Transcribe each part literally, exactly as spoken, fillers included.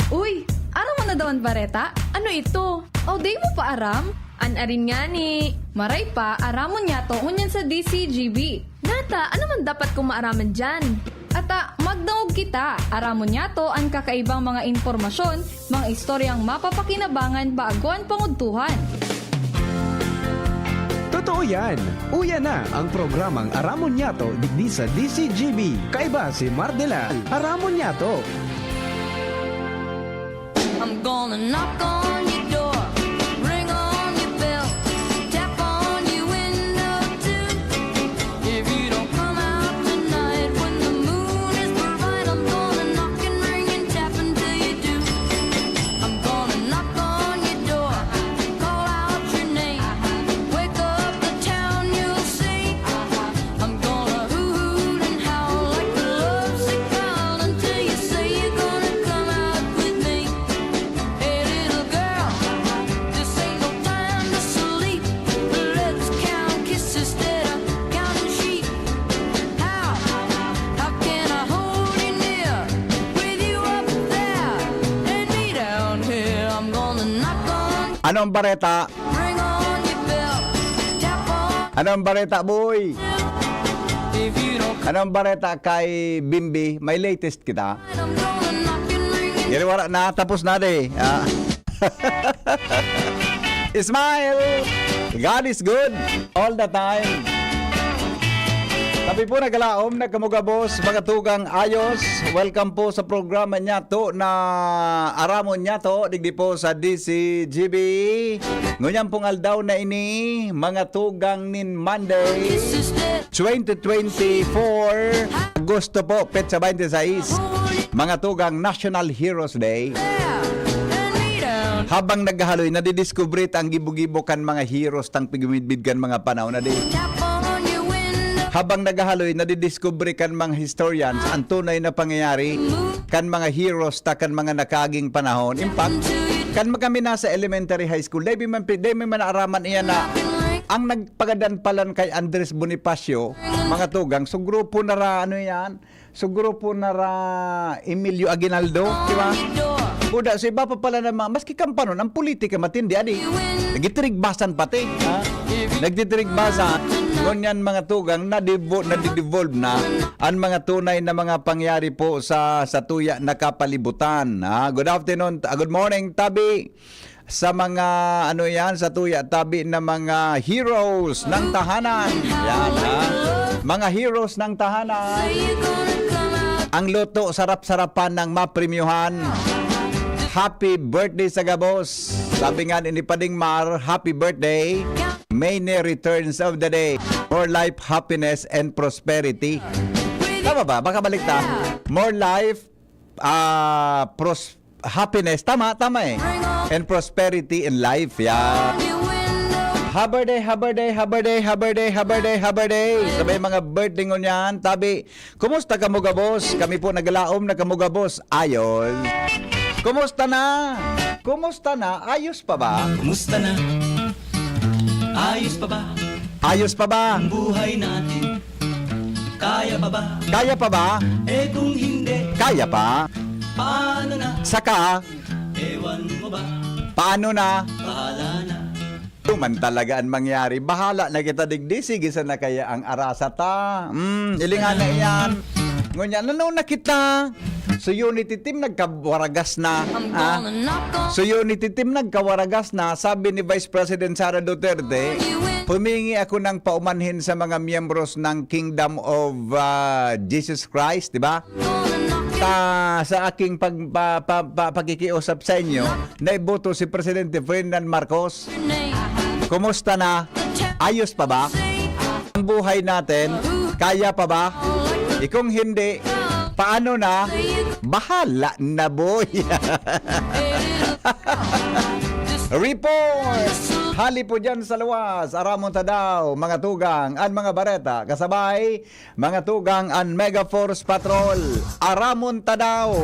Uy, aram mo na daw an bareta? Ano ito? O, di mo pa aram? An arin ngani. Maray pa, aramon niyato ngunyan sa D C G B. Nata, ano man dapat kong maaraman diyan? Ata, magdangog kita. Aramon niyato an kakaibang mga impormasyon, mga istoryang mapapakinabangan bago an pangudtuhan. Totoo yan! Uya na ang programang Aramon Niyato digdi sa D C G B. Kaiba si Mardelal. Aramon Niyato. I'm gonna knock on your door, ring on your bell, tap on your window too. If you don't come out tonight when the moon is bright, I'm gonna knock and ring and tap until you do. I'm gonna knock on your door, call out your name, wake up the town, you'll see. I'm gonna hoot and howl like a lovesick child until you say you're gonna come out with me. Hey, little girl, this ain't no time to sleep. Let's count kisses instead of counting sheep. How, how can I hold you near with you up there and me down here? I'm gonna knock on, Anong bareta? ring on your bell, tap on Anong bareta, boy? if you don't Anong bareta kay Bimbi? May latest kita. I'm gonna knock and ring and Yan wala na, tapos na de. Ah. Smile! God is good all the time. Kami po nagalaom na kamugabos, mga tugang ayos. Welcome po sa programa niyato na Aramon Niyato, digdi po sa D C G B. Ngunyan pong aldaw na ini, mga tugang nin Monday, twenty twenty-four, Agosto po, petsa twenty-six. Mga tugang National Heroes Day. Habang naghahaloy, nadidiskubre ta ang gibo-gibo kan mga heroes tang pigumidbid kan mga panahon na di. Habang naghahaloy, nadidiskubre kan mga historians ang tunay na pangyayari kan mga heroes ta kan mga nakaaging panahon. In fact, kan kami nasa elementary high school, dai man, dai man naaraman iyan na ang nagpagadan palan kay Andres Bonifacio, mga tugang, so grupo na ra, ano yan, so grupo na ra Emilio Aguinaldo, di ba? Buda, sa iba pa pala na mga, maski kampanon, ang politika matindi, adi. Nagtitirigbasan pati, ha? Nagtitirigbasan. Ngunyan mga tugang, nadibo, nadidevolve na ang mga tunay na mga pangyari po sa, sa tuya na kapalibutan. Ha? Good afternoon, ah, good morning, Tabi. Sa mga, ano yan, sa tuya, Tabi na mga heroes ng tahanan. Yan, ha? Mga heroes ng tahanan. Ang luto, sarap-sarapan ng mapremyuhan. Happy birthday sa gabos. Sabi nga ni Pading Mar, happy birthday. Many returns of the day. More life, happiness, and prosperity. Tama ba? Baka balik ta. More life, ah, pros happiness. Tama, tama eh. And prosperity in life. Yeah. Haber day, haber day, haber day, haber day, haber day, haber day. Sa may mga birthday ngunyan, Tabi, kumusta kamo gabos? Kami po naglaom na kamo gabos. Ayos. Kumusta na? Kumusta na? Ayos pa ba? Kumusta na? Ayos pa ba Ayos pa ba? ang buhay natin? Kaya pa ba? Kaya pa ba? Eh kung hindi, Kaya pa? paano na? Saka, Ewan mo ba? Paano na? Bahala na. Ito man talaga ang mangyari. Bahala na kita digdi. Sige sana kaya ang arasa ta. Hmm, ilingan na iyan. Ngunyan, ano na kita? So Unity Team nagkawaragas na. Ah? So Unity Team nagkawaragas na. Sabi ni Vice President Sara Duterte, humingi ako ng paumanhin sa mga miyembros ng Kingdom of ah, Jesus Christ, di ba? Ta, sa aking pag, pa, pa, pa, pakikiusap sa inyo, naiboto si Presidente Ferdinand Marcos. Kumusta na? Ayos pa ba? Ang buhay natin, kaya pa ba? Ikong hindi, paano na? Bahala na, boy! Report! Hali po dyan sa luwas, aramon ta daw, mga tugang, ang mga bareta, kasabay, mga tugang, ang Mega Force Patrol, aramon ta daw,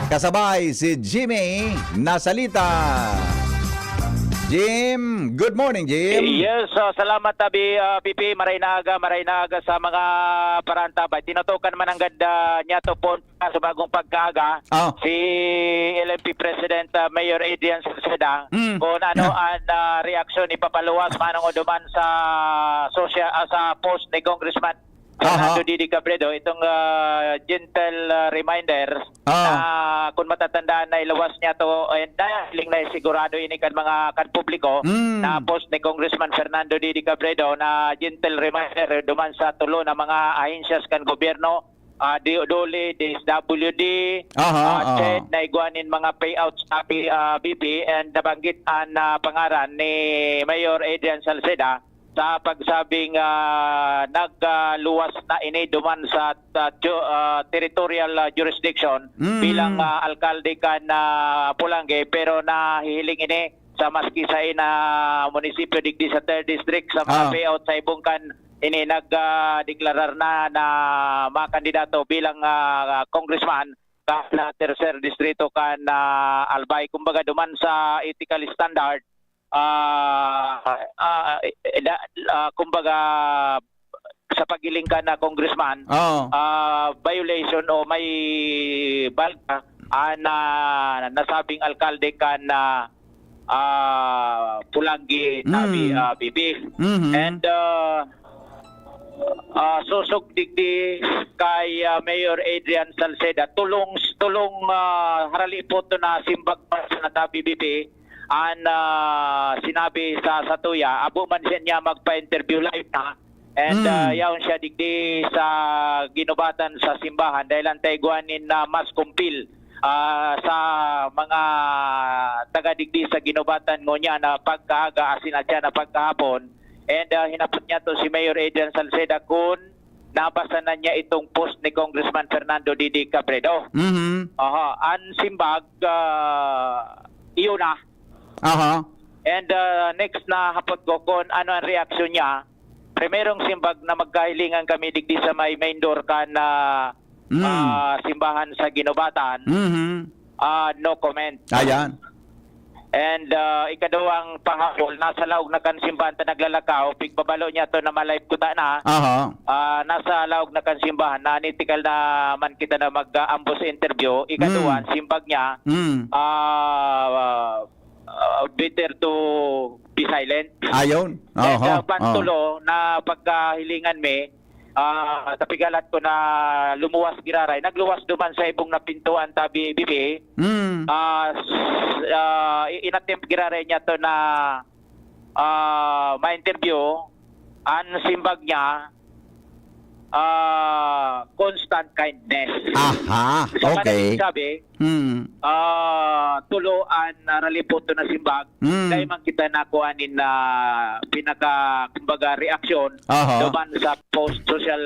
kasabay si Jimmy Nasalita. Jim. Good morning, Jim. Yes, ah, salamat, Abi, ah, B P. Maray na aga, maray na aga sa mga parantabay. Tinutukan man ang ganda niya to po sa bagong pagkaaga. Ah. Si L M P President, ah, Mayor Adrian Salceda, Mm. kung ano ang, ah, reaksyon ipapaluwas manong duman sa social, ah, sa post ni Congressman Aha. Fernando Didi Cabredo, itong, ah, gentle, ah, reminder Ah. na kung matatandaan na iluwas niya to, and nahiling na sigurado ini kan mga, kan publiko, Mm. na post ni Congressman Fernando Didi Cabredo na gentle reminder duman sa tulo na mga ahensyas kan gobyerno, ah, D O D, D S W D, Aha, ah, aha. CHED, na igwa nin mga payouts sa, ah, B P, and nabanggit ang, ah, pangaran ni Mayor Adrian Salceda sa pagsabing, ah, nagluwas na ini duman sa, ah, ju-, ah, territorial, ah, jurisdiction Mm. bilang, ah, alkalde kan, ah, Pulangi, pero nahihiling ini sa maski sa ina munisipyo digdi sa third district sa mga Ah. payout sa ibong kan ini nag, ah, deklarar na, na mga kandidato bilang, ah, congressman kan, ah, tercer distrito kan, ah, Albay. Kumbaga, duman sa ethical standard, ah, ah, eh, da-, ah, kumbaga, sa paghiling kan na congressman, Oo. ah, violation o may balda ang, ah, nasabing alkalde kan, ah, ah, Pulangi, Tabi, Mm. ah, B P. Mhm. And, ah, ah, sosog digdi kay, ah, Mayor Adrian Salceda, tulong, tulong, ah, haralipot na simbag pa sa Tabi B P, an, ah, sinabi sa satuya, abo man siya niya magpa-interview live na, and, Mm. ah, yaon siya digdi sa ginubatan sa simbahan dahil ang taigwanin na mas kumpil, ah, sa mga taga digdi sa ginubatan ngunyan na pagkaaga, asin atya na pagkahapon. And, ah, hinapot niya to si Mayor Adrian Salceda kung nabasa na niya itong post ni Congressman Fernando Didi Cabredo. Mhm. Aha, an simbag, ah, iyo na. Aha. And, ah, next na hapot ko kung ano ang reaksyon niya. Primerong simbag na magkahilingan kami digdi sa may main door kan, ah, Mm. ah, simbahan sa Ginubatan. Mhm. Ah, no comment. Ayan. And, ah, ikaduwang pahapol, nasa laog na kan simbahan ta naglalakaw, pigbabalo niya to na ma-live kuta na. Aha. Ah, nasa laog na kan simbahan, na nitikal na man kita na mag-aambos interview. Ikaduwa, Mm. simbag niya, Mm. ah, ah, better to be silent. Ayon. And, Aha. ah, pantulo na pagkahilingan mi, ah, tapigalat ko na lumuwas giraray. Nagluwas duman sa ibong na pintuan ta bi-, bibi. Mm. Ah, s-, ah, i-, inattempt giraray niya to na, ah, ma-interview. An simbag niya, ah, constant kindness. Aha, So, okay. Madaling sabi, Mm. ah, tulo an, ah, ralipot na simbag. Mm. Dai man kita nakuha nin, ah, pinaka, kumbaga, reaksyon Aha. duman sa post social,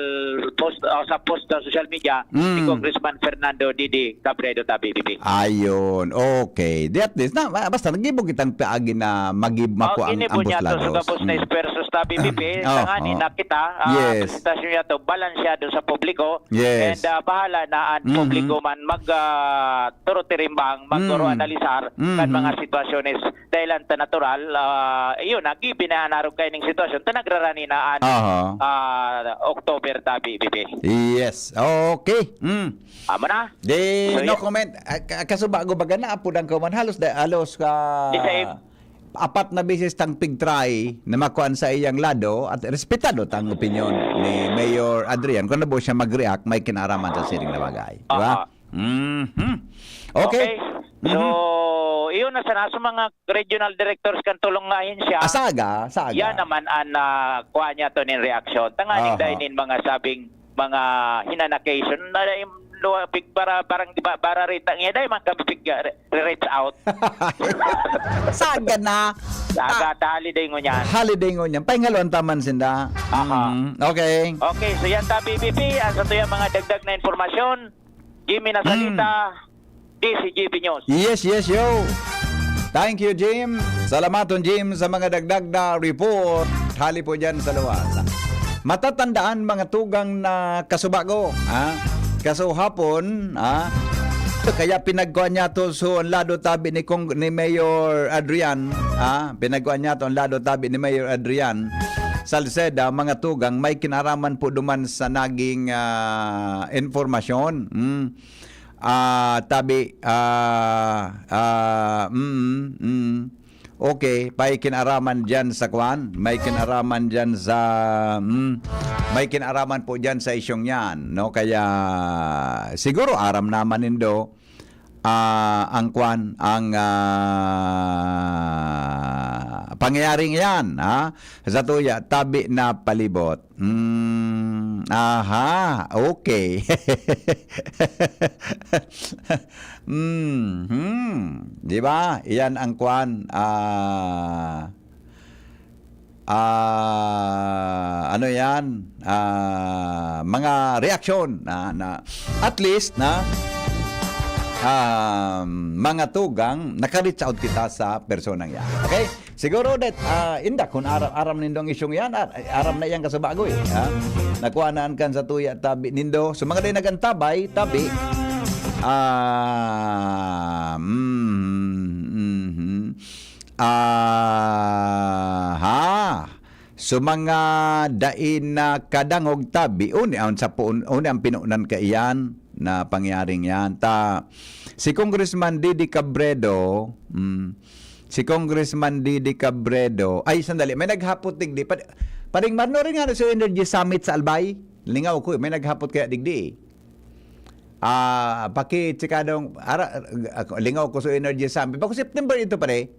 post, ah, sa post sa social media ni Mm. Congressman Fernando Didi Cabredo ta B B B. Ayun, okay. Di at least, na, basta naggibo kitang paagi na magib-, Oh, makuha ang ginibo ambos niya to sa lados. Gabos na Mm. esfuerzos ta B B B. Oh, Tangani oh. na kita, ah, Yes. presentasyon niya to, balansyado sa publiko. Yes. And, ah, bahala na ang Mhm. publiko man mag, ah, turo tirimbang, magturo Mhm. analisar kan Mhm. mga sitwasyones. Dahil ang ta natural, ah, iyon, nagibinaan arog kayo ning sitwasyon, ta nagrarani na an, Aha. ah, October ta B B B. Yes. Okay. Mm. Amo na. Di, So, no yeah. comment. Ah, ka-, kasubago baga na, apod ang kauman. Halos da-, halos ka Di sa ib- apat na beses tang pig-try na makuan sa iyang lado at respetado tang opinyon ni Mayor Adrian. Kung ano ba siya mag-react, may kinaraman sa siring na bagay. Di ba? Aha. Mhm. Okay. Okay. So, Mhm. iyon na sana sa mga regional directors kan tulong nga ahensya. Asaga, saga. Yan naman ang, ah, kuha niya to nin reaksyon. Tanganing Aha. dahil nin mga sabing, mga hinanacation, na yung luwa-, big bara-, barang, ba-, bararita niya, dahil man kami big, ah, re-, re-reach out. Saga na. Saga, Ah. ta holiday ngunyan. Holiday ngunyan. Pahingaluan taman sinda. Aha. Mhm. Okay. Okay, so yan ta, B B P. Ang sa tuyang mga dagdag na impormasyon, Jimmy Mm. Nasalita, D C G B News. Yes, yes, yo. Thank you, Jim. Salamaton, Jim, sa mga dagdag na report. Hali po dyan sa luwas. Matatandaan, mga tugang na kasubago, ha? Kasuhapon, ha? Kaya pinagkuan niya to, so, ang lado tabi ni Cong-, ni Mayor Adrian, ah, pinagkuan niya to, ang lado tabi ni Mayor Adrian Salceda, mga tugang, may kinaraman po duman sa naging, ah, informasyon. Mm. Ah, tabi, ah, ah, mm, mm. Okay, may kinaraman diyan sa kwan, may kinaraman diyan sa, mm, may kinaraman po diyan sa isyong yan, no? Kaya, siguro aram naman nindo, ah, ang kwan, ang, ah, pangyayaring yan, ha? Sa tuya, tabi na palibot. Hmm, aha, okay. Mhm. Di ba? Iyan ang kwan, ah, ah, ano yan? Ah, mga reaksyon na, na at least na, um, mga tugang, naka-reach out kita sa personang yan. Okay? Siguro that, ah, inda, kung aram, aram nindong isyong yan, ar-, aram na iyang kasubago eh, ha? Nakuha na an kan sa tuya tabi nindo. So, mga dai nagantabay, tabi. Ah, mm, mhm. Ah, ha. So, mga dai na kadangog tabi, uni ang sapo-, uni ang pinunan kaiyan na pangyaring yan. Ta, si Congressman Didi Cabredo, mm, si Congressman Didi Cabredo, ay, sandali, may naghapot digdi. Pad-, Pading Marno rin nga sa Energy Summit sa Albay. Lingaw ko, may naghapot kaya digdi eh. Ah, paki-chekadong, ara, ako, lingaw ko sa Energy Summit. Bako September ito, pare.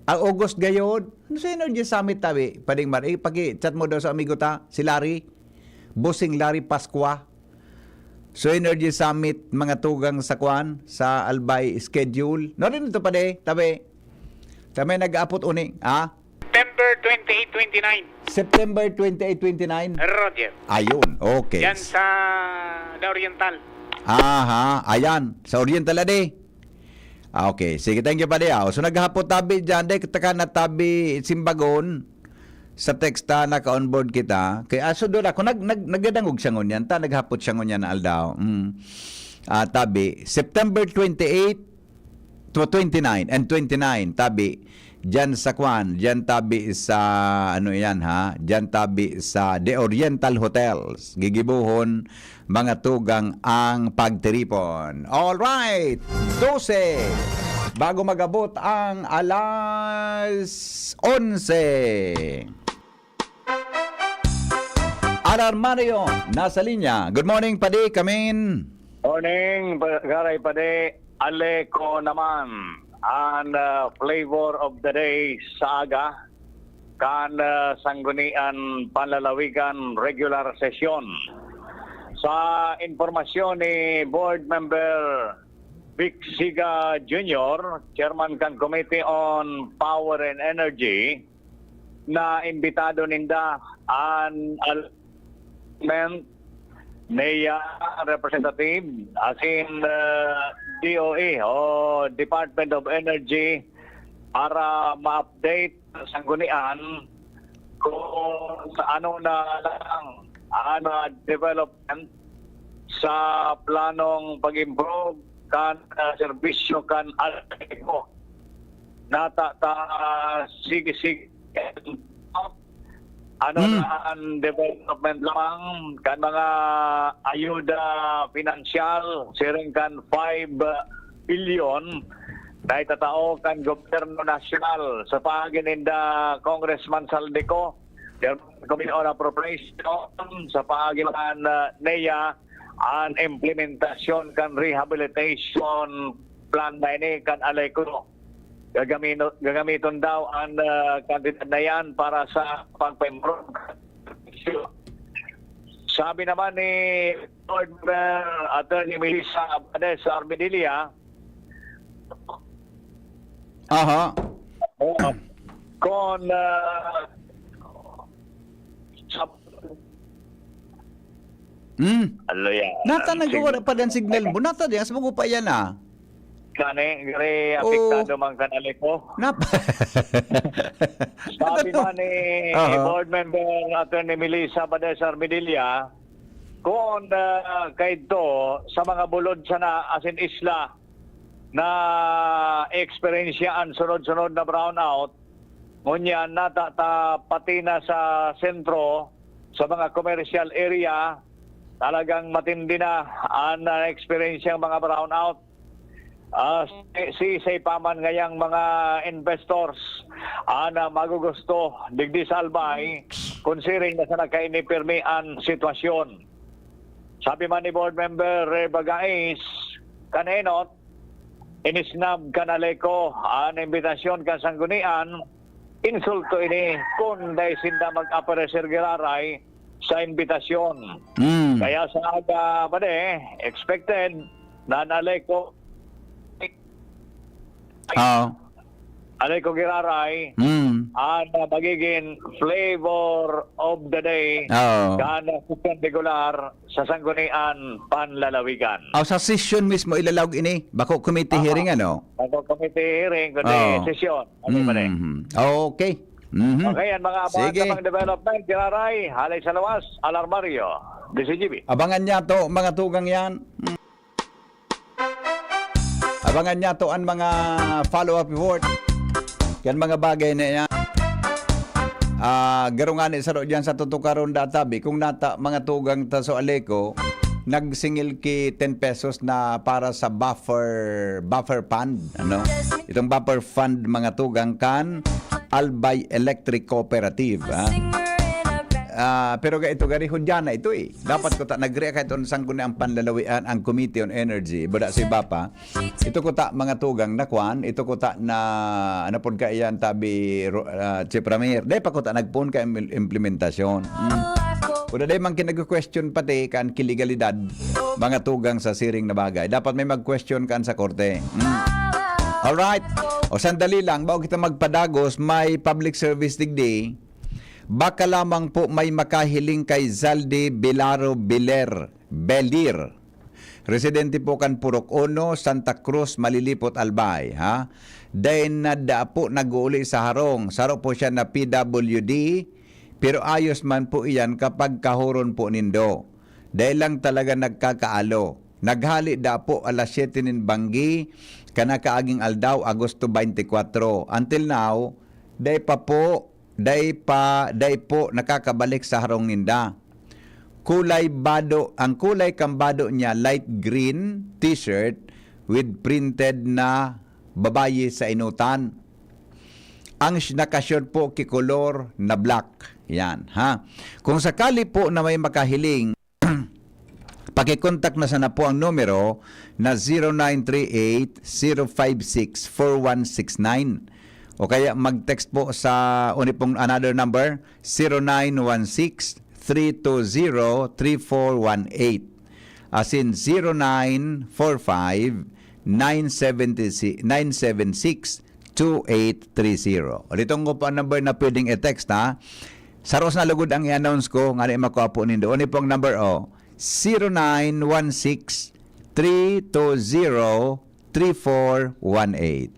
Ah, August gayod. Ano sa Energy Summit, tabi? Pading Mar, eh, paki-chat mo daw sa amigo ta, si Larry. Bossing Larry Pascua. So, Energy Summit, mga tugang sa kwan, sa Albay schedule. No rin ito, pare, tabi. Sa may nag-aapot uni, ha? September twenty-eight, twenty-nine. September twenty-eight, twenty-nine? Roger. Ayun, okay. Yan sa The Oriental. Aha, ayan. Sa Oriental, ade. Ah, okay. Sige, thank you, pare, ah. So, naghapot tabi dyan. Di, taka na tabi Simbagon. Sa text ta, naka-onboard kita. Kaya, ah, so, doon ako, nag-, nag-, nagdadangog siya ngunyan. Ta, naghapot siya ngunyan na aldaw. Mm. Ah, tabi, September twenty-eight to twenty-nine and twenty-nine, tabi, dyan sa kwan, dyan tabi sa, ano yan, ha? Dyan tabi sa The Oriental Hotels. Gigibohon, mga tugang, ang pagtiripon. All right, dose. Bago mag-abot ang alas onse. Alarmario, nasa linya. Good morning, padi, kamin. Morning, pa-, Garay Padi. Aleko naman. Ang, ah, flavor of the day sa aga, kan, ah, Sanggunian Panlalawigan regular session. Sa impormasyon ni Board Member Vic Siga Junior, Chairman kan Committee on Power and Energy, na imbitado ninda an al-, men-, NEA representative, asin, ah, D O E o Department of Energy para ma-update sa sanggunian kung ano na lang ang, ah, development sa planong pag-improve kan, ah, serbisyo kan Aleko. Nata ta, sige, sige. Ano Hmm. na ang development lamang kan mga ayuda pinansyal, siring kan five billion na itatao kan gobyerno nasyonal sa paagi ninda Congressman Zaldy Co, Chairman Committee on Appropriation, sa paagi kan, ah, NEA, an implementasyon kan rehabilitation plan na ini kan Aleko. Gagamino-, gagamiton daw an, ah, kantidad na yan para sa pagpa-improve. Sabi naman ni Board Member Attorney Melissa Abades Armedilla, Aha. oh, kung, ah, sa Hmm. Ano yan? Nata Ang nagwawala signal. pa din signal mo. Nata din, as mo pa yan, ah. Kani, gari, Oo. apektado man ka na, Leko. Nap-, Sabi Nata-, man ni Aha. Board Member Attorney Melissa Abades Armedilla, kung, ah, kaidto, sa mga bulod sana, asin isla, na eksperensyaan sunod-sunod na brownout. Ngunyan, nata ta pati na sa sentro, sa mga commercial area, talagang matindi na an naeksperensyang mga brownout. Ah, si, si pa man ngayang mga investors, ah, na magugusto digdi sa Albay, considering na sa nagkainipirmi an sitwasyon. Sabi man ni Board Member Rey Bagais, kan enot, inisnab kan Aleco an imbitasyon kan Sanggunian, insulto ini kun dai sinda mag-aparecer giraray sa imbitasyon. Mm. Kaya sa aga pa de, expected na an Aleco, Oo. Aleco giraray, Mm. an magiging flavor of the day Oo. kan sesyon regular sa Sanggunian Panlalawigan. Aw, sa session mismo ilalaog ini, bako committee Aha. hearing, ano? Ako committee hearing, kundi Oo. sesyon. Ano ba eh? Mhm. Okay. Mhm. Okay, yan mga abangan Sige. Sa mga development, giraray, halay sa luwas, Alarmario, D C G B. Abangan niya to, mga tugang yan. Mm. Abangan niya to ang mga follow-up report. Yan mga bagay na yan. Ah, garo nga ni saro dyan sa tutukaron databi, kung nata mga tugang ta so Aleco, nagsingil ki ten pesos na para sa buffer, buffer fund, ano? Itong buffer fund, mga tugang, kan Albay Electric Cooperative, ha? Ah, pero ga-, ito gari hudyana ito eh. Dapat ko ta nagre ka itong sangko na ang panlalawian, ang Committee on Energy, bada si Bapa. Ito ko ta mga tugang na kwan, ito ko ta na, ano pod kaiyan tabi, Ro-, ah, Chief Ramir. Dai pa ko ta nagpon ka im-, implementasyon. Hmm. Kuda dai man kinag-question pati kan kiligalidad, mga tugang sa siring na bagay. Dapat may mag-question kan sa korte. Hmm. Alright. O sandali lang, bago kita magpadagos, may public service digdi. Baka lamang po may makahiling kay Zaldi Bilaro Biler, Belir. Residente po kan Purok Uno, Santa Cruz, Malilipot, Albay, ha? Dai na da po nag-uuli sa harong. Saro po siya na P W D, pero ayos man po iyan kapag kahuron po nindo. Dai lang talaga nagkakaalo. Naghali da po alas siyete nin banggi, kanakaaging aldaw, Agosto twenty-four. Until now, dai pa po, dai pa, dai po nakakabalik sa harong ninda. Kulay bado, ang kulay kang bado niya, light green t-shirt with printed na babayi sa inutan. Ang sh-, naka-short po ki kolor na black. Yan, ha? Kung sakali po na may makahiling, pakikontak na sana po ang numero na zero nine three eight, zero five six, four one six nine. O kaya mag-text po sa unipong another number, zero nine one six, three two zero, three four one eight. As in, zero nine four five, nine seven six, nine seven six, two eight three zero. Ulitin ko po ang number na pwedeng i-text, ha? Saros na lugod ang i-announce ko, nga na makuha po nindo. Ano po ang number, oh? Zero nine one six, three two zero, three four one eight.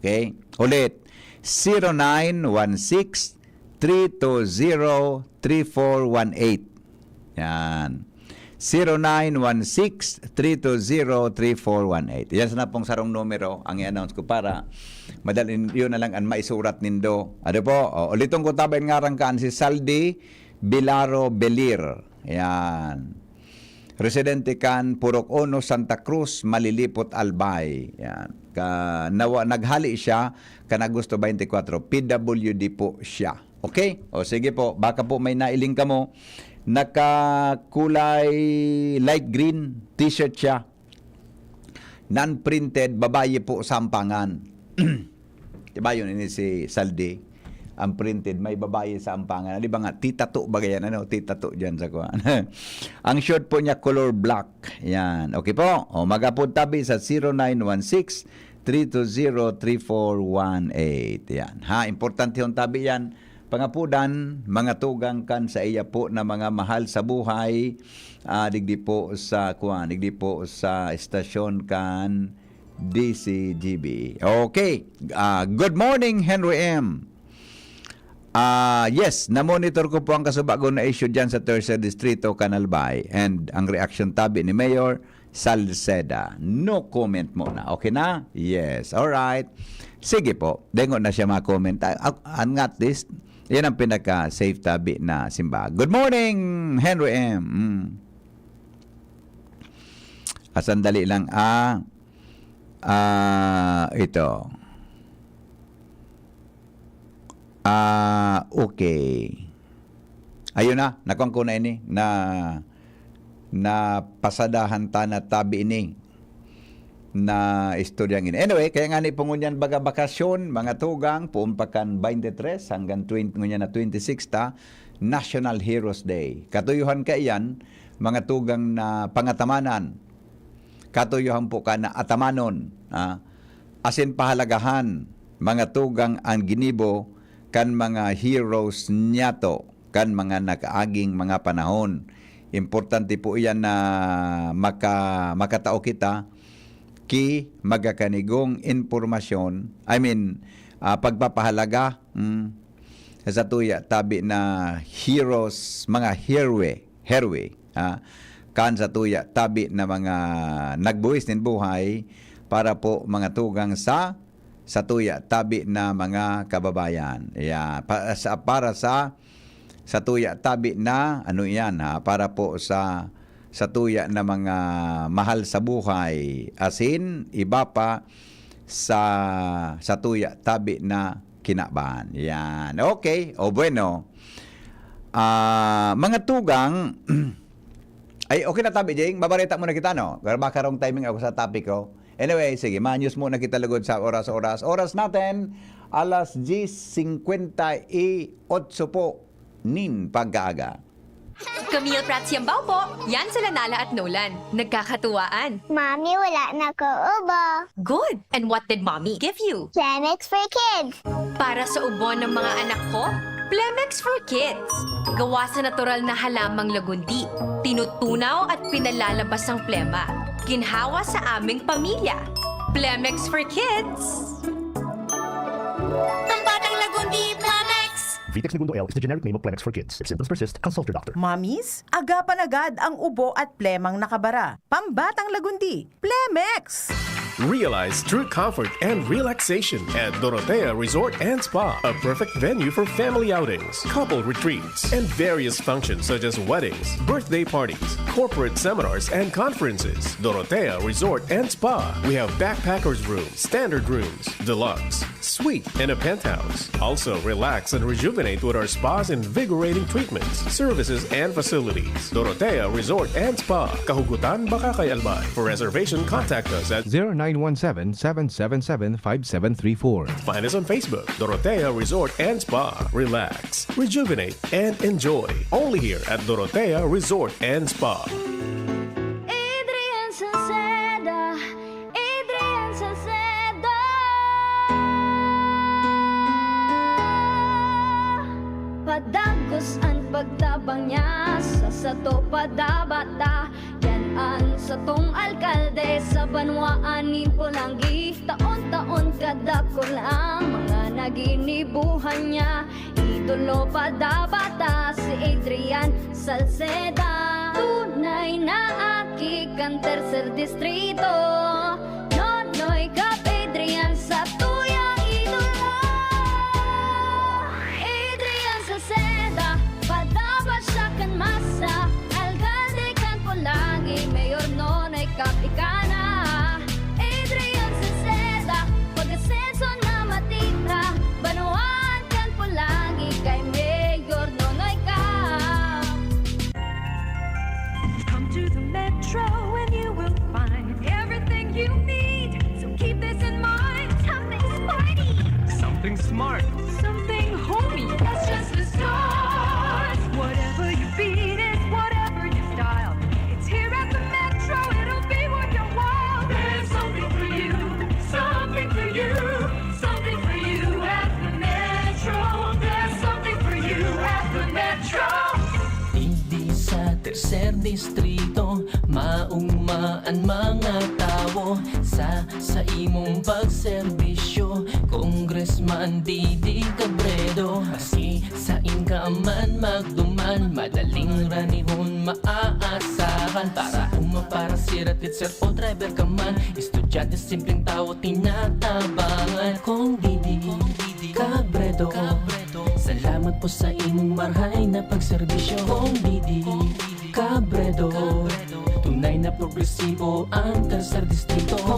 Okay? Ulit, zero nine one six, three two zero, three four one eight. Yan. Zero nine one six, three two zero, three four one eight. Yan sana pong sarong numero ang i-announce ko para madali yun na lang ang maisurat nindo. Ano po? O, ulitin ko tabi ang ngaran kan si Saldi Bilaro Belir. Yan. Residente kan Purok Uno, Santa Cruz, Malilipot, Albay. Yan. Ka, nawa, naghali siya kan Agosto twenty-four. P W D po siya. Okay? O sige po, baka po may nailing kamo. Nakakulay light green t-shirt siya. Non-printed, babayi po, Sampangan. Diba yun, ini si Saldi? Ang printed, may babayi sa Ampangan. Di ba nga, titato ba yan? Ano? Titato dyan sa kuwan. Ang short po niya, color black. Yan. Okay po. O, mag-apod tabi sa zero nine one six, three two zero, three four one eight. Yan. Ha, importante yung tabi yan. Pangapudan, mga tugang kan sa iya po na mga mahal sa buhay, ah, digdi po sa kuwan, digdi po sa estasyon kan D C G B. Okay. Ah, good morning, Henry M. Ah, yes, namonitor ko po ang kasubagon na issue dyan sa Tercer Distrito, Canalbay. And ang reaksyon tabi ni Mayor, Salceda. No comment muna. Okay na? Yes. Alright. Sige po. Dengo na siya ma-comment. Ah, ah, ang at least, yan ang pinaka-safe tabi na simbahan. Good morning, Henry M. Mm. Ah, sandali lang. Ah, ah, ito. Ah, okay. Ayun na, nakuha ko na ini, na, napasadahan ta na tabi ini na istoryang ini. Anyway, kaya nga ni po ngunyan baga bakasyon, mga tugang, poon pa kan twenty-three hanggang twenty, ngunyan na twenty-six ta, National Heroes Day. Katuyuhan kaiyan, mga tugang na pangatamanan, katuyuhan po ka na atamanon, ha? Asin pahalagahan, mga tugang an ginibo kan mga heroes niyato, kan mga nakaaging mga panahon. Importante po iyan na maka-, makatao kita ki magakanigong impormasyon, I mean, ah, pagpapahalaga, mm, sa satuya tabi na heroes, mga herwe, herwe, ah, kan satuya tabi na mga nagbuwis nin buhay para po mga tugang sa satuya tabi na mga kababayan. Yeah, pa-, sa, para sa satuya tabi na, ano iyan, ha, para po sa satuya na mga mahal sa buhay, asin iba pa sa satuya tabi na kinaban. Yan. Okay. O bueno. Ah, mga tugang, ay, okay na tabi, Jing. Mabareta muna kita, no? Pero baka wrong timing ako sa topic ko. Anyway, sige, ma-news muna kita lugod sa oras-oras. Oras natin, alas diyes singkwenta y otso po nin pagkaaga. Camille Prats Yambao po. Yan sila Nala at Nolan. Nagkakatuwaan. Mami, wala na ko ubo. Good. And what did Mommy give you? Planex for Kids. Para sa ubo ng mga anak ko, Plemex for Kids. Gawa sa natural na halamang lagundi. Tinutunaw at pinalalabas ang plema. Ginhawa sa aming pamilya. Plemex for Kids. Pambatang lagundi, Plemex. Vitex Negundo L is the generic name of Plemex for Kids. If symptoms persist, consult your doctor. Mommies, agapan agad ang ubo at plemang nakabara. Pambatang lagundi, Plemex! Realize true comfort and relaxation at Dorotea Resort and Spa, a perfect venue for family outings, couple retreats, and various functions such as weddings, birthday parties, corporate seminars, and conferences. Dorotea Resort and Spa. We have backpackers room, standard rooms, deluxe, suite, and a penthouse. Also, relax and rejuvenate with our spa's invigorating treatments, services, and facilities. Dorotea Resort and Spa, Kahugutan, Bacacay, Albay. For reservation, contact us at zero nine one seven, seven seven seven, five seven three four. Find us on Facebook, Dorotea Resort and Spa. Relax, rejuvenate, and enjoy. Only here at Dorotea Resort and Spa. Adrian Salceda, Adrian Salceda. Padagos an pagtabang niya sa sato padabata. Yan an satong alkalde sa banwaan nin Polangui. Taon-taon kadakul ang mga naginibuhan niya. Idolo padabata si Adrian Salceda. Tunay na aki kan tercer distrito. Nonoy Cap Adrian, satuyang idolo. Adrian Salceda, padapat siya kan masa. Alkalde kan Polangui, Mayor Nonoy Cap ika na. Adrian Salceda, pag-asenso na matira. Banwaan kan Polangui kay Mayor Nonoy Cap. Come to the Metro and you will find everything you need. So keep this in mind. Something sporty. Something smart. Something homey. That's just the start. Whatever your beat is, whatever your style, it's here at the Metro. It'll be worth your while. There's something for you. Something for you. Something for you at the Metro. There's something for you at the Metro. Digdi sa Tercer Distrito, mauma an mga tawo sa, sa imong pagserbisyo, Congressman Didi Cabredo. Maski sain ka man magduman, madaling ranihon maaasahan. Para uma, para sir, Teacher o driver ka man, estudyante, simpleng tao, tinatabangan. Kong Didi Cabredo, salamat po sa imong marhay na pagserbisyo. Kong Didi Cabredo, tunay na progresibo ang tercer distrito.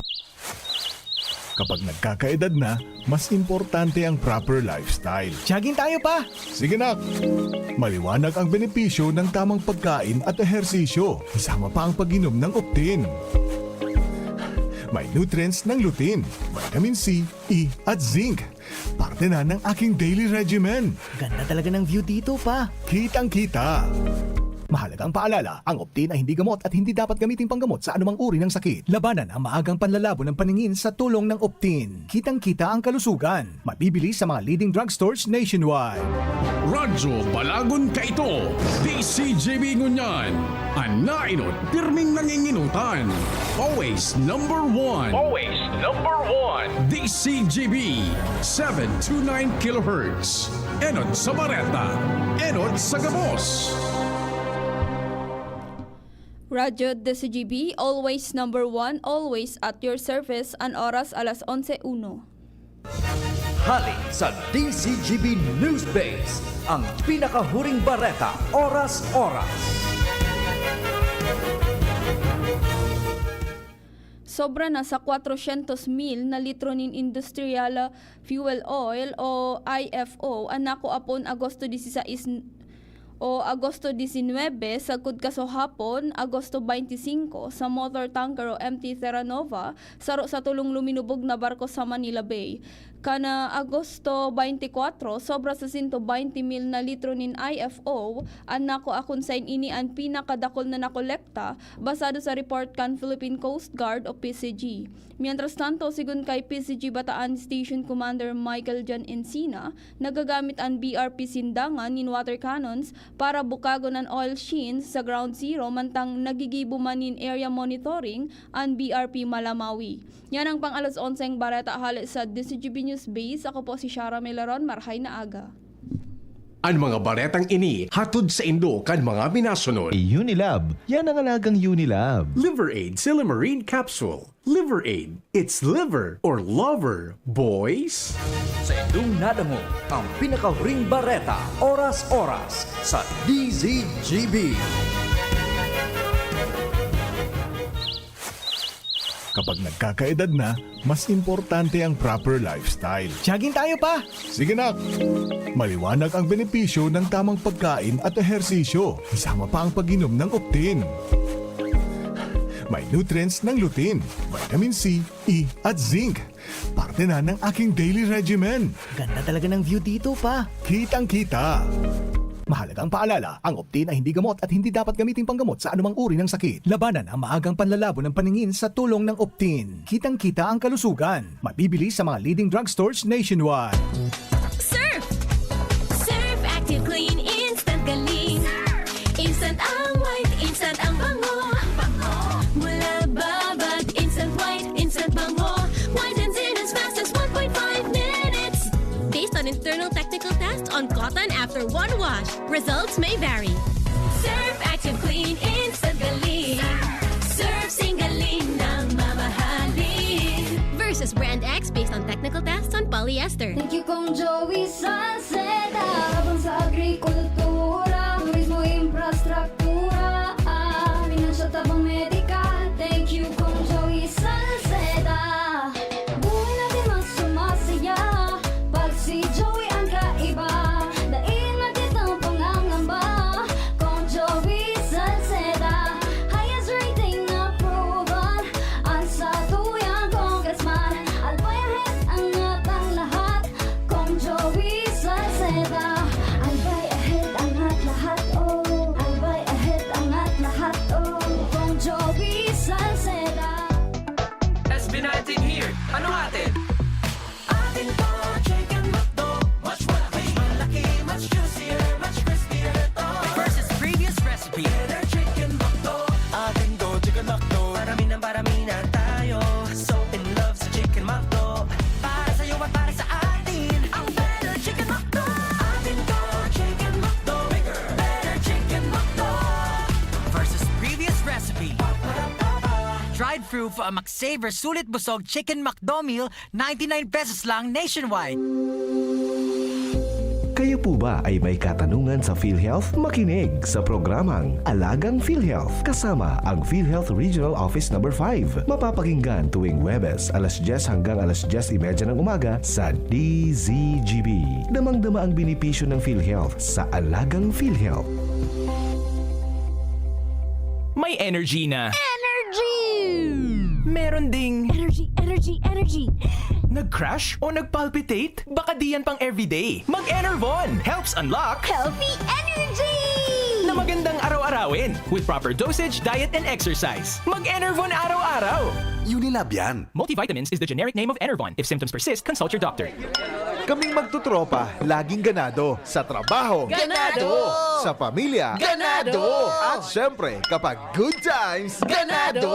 Kapag nagkakaedad na, mas importante ang proper lifestyle. Jogging tayo, pa! Sige, nak! Maliwanag ang benepisyo ng tamang pagkain at ehersisyo, kasama pa ang pag-inom ng Optin. May nutrients ng lutein, vitamin C, E, at zinc. Parte na ng aking daily regimen. Ganda talaga ng view dito, pa. Kitang-kita. Mahalagang paalala, ang Optin ay hindi gamot at hindi dapat gamiting panggamot sa anumang uri ng sakit. Labanan ang maagang panlalabo ng paningin sa tulong ng Optin. Kitang-kita ang kalusugan. Mabibili sa mga leading drugstores nationwide. Radyo Balagon kaito, D C G B ngunyan. An naenot, pirming nanginginutan. Always number one. Always number one. D C G B, seven two nine kilohertz. Enot sa Bareta, enot sa gabos. Radyo D C G B, always number one, always at your service. An oras, alas onse uno. Hale sa D C G B News Base, ang pinakahuring bareta, oras-oras. Sobra na sa kwatrosyentos mil na litro nin industrial fuel oil o I F O an nakua pon Agosto disisais o Agosto disinwebe, sagkod kaso hapon, Agosto baynte singko, sa motor tanker o M T Terra Nova, saro sa tolong luminubog na barko sa Manila Bay. Kan Agosto baynte kwatro, sobra sa sento baynte mil na litro nin I F O an nakua, kun saen ini an pinakadakul na nakolekta, basado sa report kan Philippine Coast Guard o P C G. Mientras tanto, segun kay P C G Bataan Station Commander Michael John Encina, nagagamit an B R P Sindangan nin water cannons para bukagon an oil shins sa Ground Zero, mantang nagigibo man nin area monitoring an B R P Malamawi. Yan ang pang-alas onseng bareta hale sa D C G B News Base. Ako po si Shara Melaron. Marhay na aga. An mga baretang ini hatod saindo kan mga minasunod. Unilab, yan ang alagang Unilab. Liver Aid Silymarin Capsule. Liver Aid. It's liver or lover, boys. Saindong nadangog ang pinakahuring bareta, oras-oras, sa D Z G B. Kapag nagkakaedad na, mas importante ang proper lifestyle. Jogging tayo, pa! Sige, nak! Maliwanag ang benepisyo ng tamang pagkain at ehersisyo, kasama pa ang pag-inom ng Optin. May nutrients ng lutein, vitamin C, E, at zinc. Parte na ng aking daily regimen. Ganda talaga ng view dito, pa. Kitang-kita. Mahalagang paalala, ang Optin ay hindi gamot at hindi dapat gamiting panggamot sa anumang uri ng sakit. Labanan ang maagang panlalabo ng paningin sa tulong ng Optin. Kitang-kita ang kalusugan. Mabibili sa mga leading drugstores nationwide. Surf! Surf Active Clean Instant Galing. Instant ang white, instant ang bango. Mula babad, instant white, instant bango. Whitens in as fast as one point five minutes. Based on internal technical test on cotton after one wash, results may vary. Surf Active Clean Instant Galing. Surf sing galing na mamahalin. Versus Brand X based on technical tests on polyester. Thank you, Kong Joey Salceda. Tabang sa agrikultura, turismo, infrastruktura, ah, pinansyal, tabang medikal. Thank you, Kong Joey Salceda. Buhay natin mas sumasaya pag si Joey ang kaiba. Dai na kitang pangangamba, Kong Joey Salceda. Highest rating approval, ang satuyang congressman. Albay Ahead, angat ang lahat, Kong Joey Salceda. Albay Ahead, angat lahat, oh. Albay Ahead. Mag-savor sulit busog Chicken McDo Meal, ninety-nine pesos lang nationwide. Kayo po ba ay may katanungan sa PhilHealth? Makinig sa programang Alagang PhilHealth kasama ang PhilHealth Regional Office Number five. Mapapakinggan tuwing Huwebes alas diyes hanggang alas diyes y media ng umaga sa D Z G B. Damang-dama ang benepisyo ng PhilHealth sa Alagang PhilHealth. May energy na. Energy! Meron ding Energy, energy, energy! nag-crash o nag-palpitate? Baka di yan pang everyday. Mag-Enervon helps unlock Healthy energy! na magandang araw-arawin with proper dosage, diet, and exercise. Mag-Enervon araw-araw. Unilab yan. Multivitamins is the generic name of Enervon. If symptoms persist, consult your doctor. Kaming magtutropa, laging ganado. Sa trabaho, Ganado! Sa pamilya, Ganado! At syempre, kapag good times, Ganado!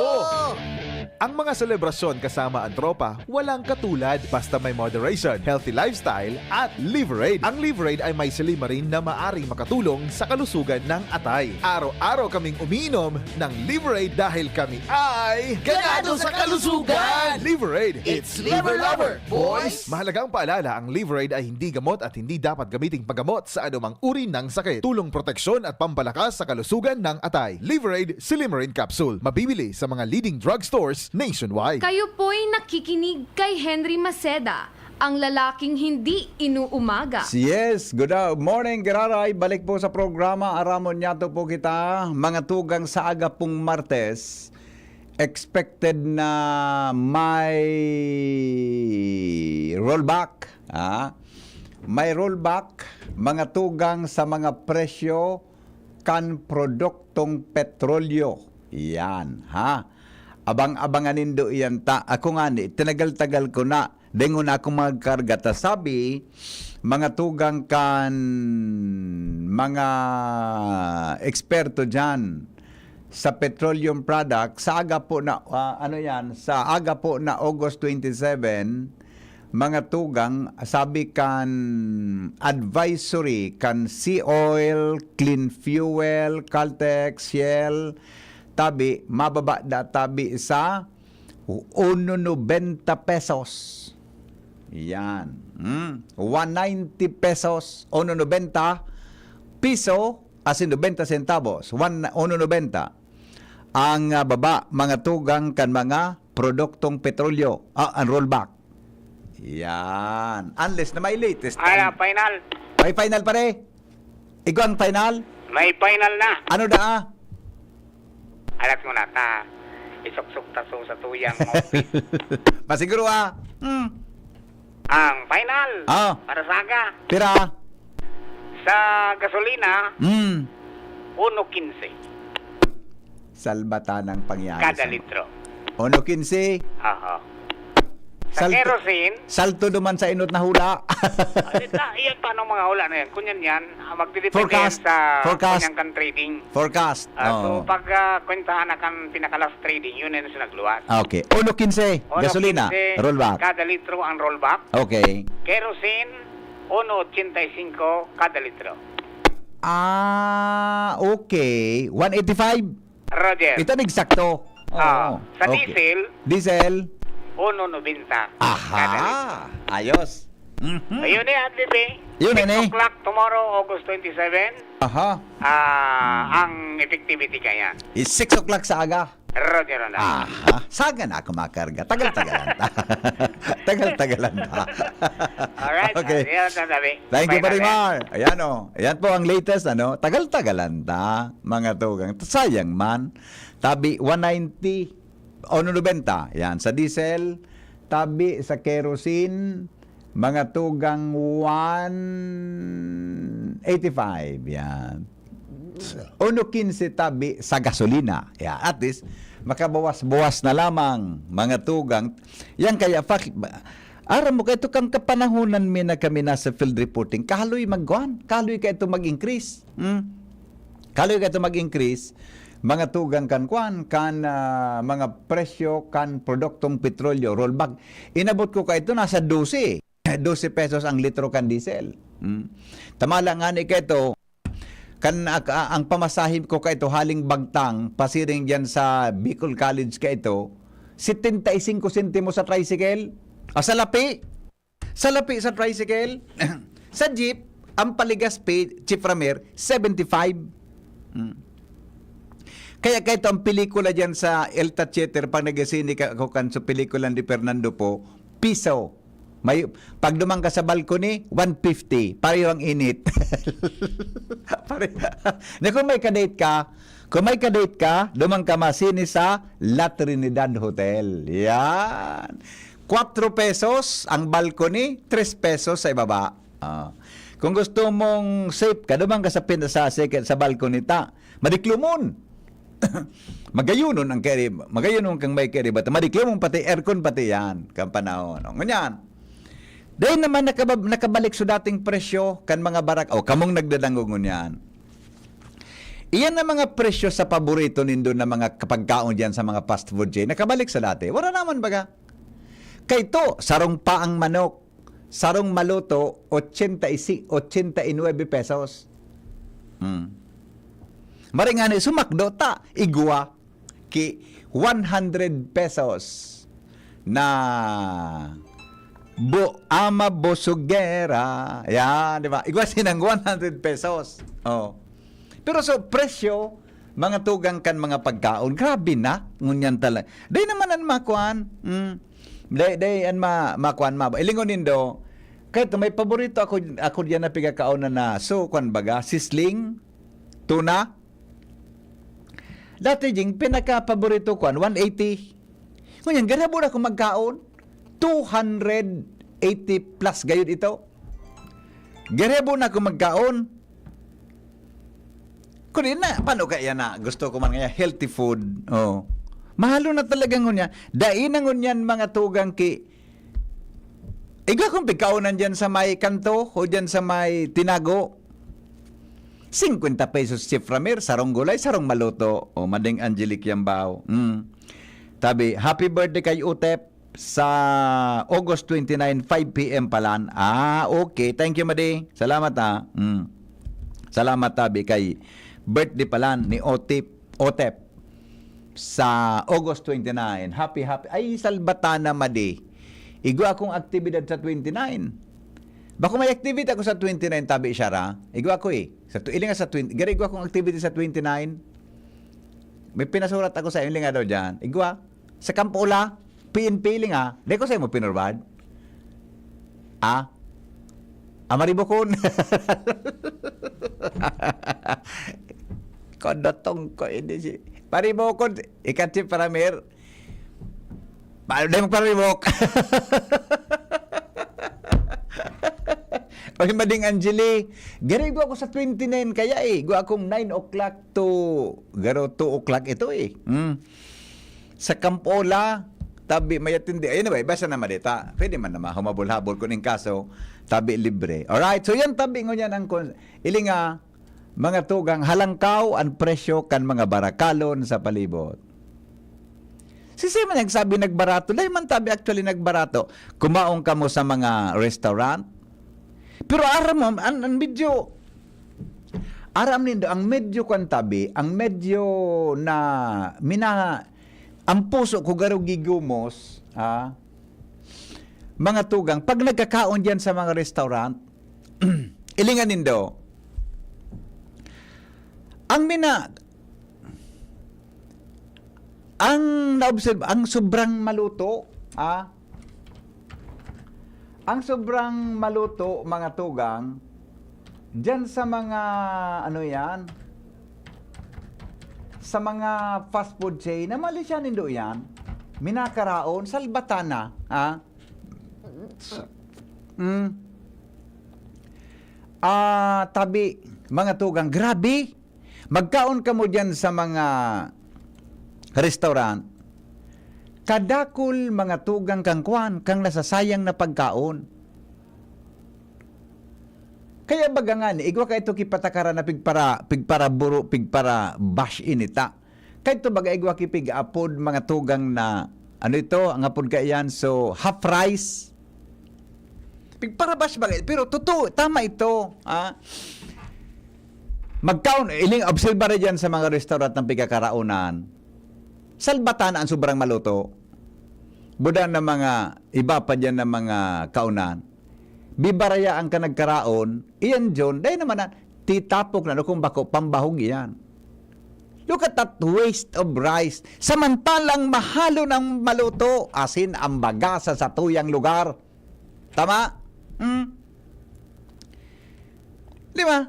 Ang mga selebrasyon kasama ang tropa, walang katulad. Basta may moderation, healthy lifestyle, at Liverade. Ang Liverade ay may silymarin na maaring makatulong sa kalusugan ng atay. Araw-araw kaming umiinom ng Liverade dahil kami ay Ganado sa kalusugan! Liverade, It's Liver Lover, boys! Mahalagang paalala, ang Liverade ay hindi gamot at hindi dapat gamiting paggamot sa anumang uri ng sakit. Tulong proteksyon at pampalakas sa kalusugan ng atay. Liverade Silymarin Capsule. Mabibili sa mga leading drugstores nationwide. Kayo po'y nakikinig kay Henry Maceda, ang lalaking hindi inuumaga. Yes, good uh, morning, Giraray. Balik po sa programa. Aramon niyato po kita, mga tugang sa aga pong Martes. Expected na may rollback. Ha? May rollback, mga tugang sa mga presyo kan produktong petrolyo. Yan, ha? Abang-abangan nindo iyan ta. Ako nga ni, tinagal-tagal ko na. Dengon na akong mga karga. Ta sabi, mga tugang kan mga eksperto dyan sa petroleum product, sa aga po na, ah, ano yan, sa aga po na August twenty-seven, mga tugang, sabi kan advisory kan Sea Oil, Clean Fuel, Caltex, Shell, tabi, mababa da tabi sa uno noventa pesos. Yan. Hmm. One ninety pesos, uno noventa piso, asin noventa centavos. One, uno noventa. Ang ah, baba, mga tugang kan mga produktong petrolyo. Ah, ang rollback. Yan. Unless na may latest. Ala, final. May final, pare? Igwang final? May final na. Ano daa? Alat mo na ta. Isuksok ta so sa tuyang office. Pasiguro ah. Hmm. Ang final Ah. Para sa aga. Pira? Sa gasolina, Hmm. uno quince Salbata ng pangyayari. kada sa- litro. Uno quince. Aha. Sa Salto- kerosene, Salto duman sa inot na hula. Alita, iyan pa anong mga hula na yan. Kunyan yan, ah, magdidepende Forecast. yan sa Forecast. kunyan kan trading. Forecast. Ah, so, Oo. pag ah, kwentahan na kan pinakalas trading, yun na yung nagluwas. Okay. Uno quince. Uno Gasolina. quince Rollback. Kada litro ang rollback. Okay. Kerosene, uno ochenta y cinco kada litro. Ah, okay. One eighty-five. Roger. Ito na eksakto. Oo. Ah, sa Okay. diesel, Diesel. uno noventa. Aha. Ayos. Mhm. Ayun eh, Adli Bey. Yun, Six ano eh? o'clock tomorrow, August twenty-seven. Aha. Ah, ang effectivity kaya. Is six o'clock sa aga. Roger on that. Aha. Saga na ako makarga. Tagal-tagalan ta. Tagal-tagalan ta. Alright. Okay. Ayan, sasabi. Thank you, Bye, Pare bye. Mar. Ayan o. Ayan po ang latest, ano? Tagal-tagalan ta, mga tugang. Sayang man. Tabi, one ninety. O, noventa. Yan. Sa diesel, tabi sa kerosene, mga tugang one eighty-five. Yan. Uno quince tabi sa gasolina. Yan. At least, makabawas-bawas na lamang, mga tugang. Yan kaya, fak- aram mo, kaya ito kang kapanahonan mi na kami nasa field reporting, kahaloy magkuhan, kahaloy ka ito mag-increase. Hmm? Kahaloy ka ito mag-increase, mga tugang kan kuan, kan ah, mga presyo kan produktong petrolyo, rollback. Inabot ko ka ito, nasa dose. Dose pesos ang litro kan diesel. Hmm? Tamala nga ni ka ito, kan ak- a- ang pamasahe ko ka ito, haling Bagtang, pasiring dyan sa Bicol College ka ito, setenta y cinco sentimos sa tricycle. Ah, sa lapi. Sa lapi sa tricycle. Sa jeep, ang paligas pay, Chief Ramer, seventy-five. Mm. Kaya kahit ang pelikula diyan sa El Tachete, pag nag-sine ka, ako kan sa pelikula ni Fernando Poe, piso. May, pag duman ka sa balcony, one fifty. Pareho ang init. Pare-, na kung may kadate ka, kung may kadate ka, duman ka masine sa La Trinidad Hotel. Yan. Kwatro pesos ang balcony, tres pesos sa ibaba. Ah. Kung gusto mong safe ka, duman ka sa pin-, sa second, sa balcony ta. Madiklumon. Magayunon ang keri-, magayunon kang may keriba. Madiklumon pati aircon pati yan, kan panahon. O, ngunyan. Dahil naman nakabab-, nakabalik sa dating presyo kan mga barak-, o, kamong nagdadangog ngunyan. Iyan ang mga presyo sa paborito nindo na mga kapagkaon diyan sa mga fast food chain. Nakabalik sa dati. Wala naman baga. Kay to, sarong paang manok, sarong maluto, ochenta y cinco, ochenta y nuebe pesos. Hmm. Maring ani, sumakdo ta, igwa, ki one hundred pesos na bu-, ama busugera. Yan, di ba? Igwa sinang one hundred pesos. Oh. Pero so, presyo, mga tugang kan mga pagkaon, grabe na. Ngunyan talaga. Dahil naman ang makuan. Mm. Dahil, dahil ang ma-, makuan ma. Ilingon nindo, kahit may paborito ako, ako diyan na pigakaon na na. So, kuan baga, sisling, tuna. Dati, jing, pinaka-paborito ko, one eighty. Ngunyan, garabo na akong magkaon. Two hundred eighty plus gayud ito. Garabo na akong magkaon. Kundi na, paano kaya na? Gusto ko man nga healthy food. Oh. Mahalo na talaga ngunyan. Dai na ngunyan mga tugang ki, igwa kong pigkaonan dyan sa may kanto o dyan sa may tinago. Cincuenta pesos, Chief Ramir, sarong gulay, sarong maluto. O, Mading Angelic Yambao. Mm. Tabi, "Happy birthday kay Utep sa August twenty-nine, five P M palan." Ah, okay. Thank you, Madi. Salamat, ah. Mm. Salamat, tabi, kay birthday palan ni Otep, Otep sa August twenty-nine. Happy, happy. Ay, salbatana, Madi. Igwa akong aktibidad sa twenty-nine. Bako may activity ako sa twenty-nine, tabi siya ra. Igwa ko eh. Sa tu-, ilinga sa twenty, gari igwa akong activity sa twenty-nine. May pinasurat ako sa ilinga daw dyan. Igwa. Sa Kampola, P N P ilinga. Di ko sa'yo mo pinurbad. Ah? Ah, Maribokon. Kodotong ko ini si Maribokon. Ikan si Paramir. Paano na yung paribok? Oy, Mading Angeli, gari igwa ako sa twenty-nine kaya eh. Igwa akong nine o'clock to, garo two o'clock ito eh. Hmm. Sa Kampola, tabi may atindi. Ayun na ba, basta na malita. Pwede man naman, humabol-habol kuning kaso, tabi libre. Alright, so yan tabi ngunyan ang kon-, ilinga, mga tugang, halangkaw ang presyo kan mga barakalon sa palibot. Sisay man nagsabi nagbarato? Dahil man tabi actually nagbarato. Kumaon kamo sa mga restaurant. Pero aram mo, ang, ang medyo, aram nindo, ang medyo kwan tabi, ang medyo na mina-, ang puso ko garo gigumos, ha? Mga tugang, pag nagkakaon diyan sa mga restaurant, ilingan nindo, ang mina-, ang naobserb-, ang sobrang maluto, ah, ang sobrang maluto, mga tugang, diyan sa mga, ano yan, sa mga fast food chain, na mali siya nindo yan, minakaraon, salbatana, ah. Mm. Ah, tabi, mga tugang, grabe. Magkaon kamo diyan sa mga restaurant. Kadakul mga tugang kang kwan, kang nasasayang na pagkaon. Kaya baga nga ni, igwa ka ito kipatakaran na pigpara-, pigparaburo, pigpara-bash inita. Kaya ito baga igwa kipig-apod mga tugang na, ano ito, ang apod ka iyan, so, half rice. Pigparabash baga, pero totoo, tama ito. Ah. Magkaon, iling obserbar diyan sa mga restaurant ng pigkakaraonan. Salbatan ang sobrang maluto. buda na mga iba pa diyan na mga kaunan, bibarayaan ka nagkaraon, iyan John, dai naman na, titapok na, no, kung bako, pambahog iyan. Look at that waste of rice. Samantalang mahalo ng maluto, asin ang bagasa sa tuyang lugar. Tama? Hmm? Di ba?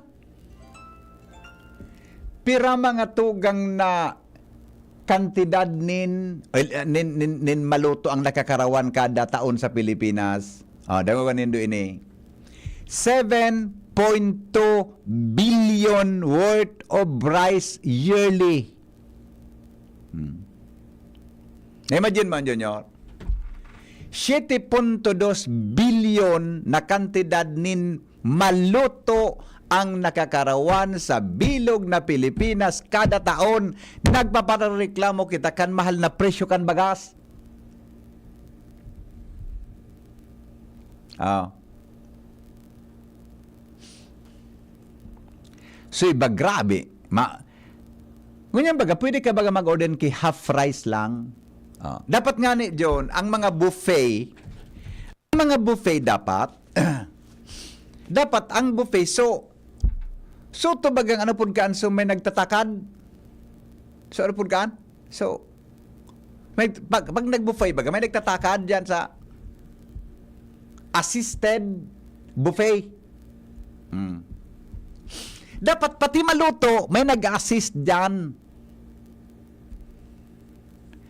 Pira mga tugang na kantidad nin, eh, nin, nin, nin maluto ang nakakarawan kada taon sa Pilipinas? Oh, dangoga nindo ini. Seven point two billion worth of rice yearly. Hmm. Imagine mo, Junior. Siete punto dos bilyon na kantidad nin maluto ang nakakarawan sa bilog na Pilipinas kada taon. Nagpapareklamo kita kan mahal na presyo kan bagas. Ah. So, iba, grabe. Ma-, ngunyan baga, pwede ka baga mag-order ki half rice lang? Ah. Dapat nga ni John, ang mga buffet, ang mga buffet dapat, dapat ang buffet, so, so to bagang ano pud kaan, so may nagtatakad? So, ano pud kaan? So, may, pag, pag nag-buffet baga, may nagtatakad diyan sa assisted buffet. Hmm. Dapat pati maluto, may nag-assist diyan.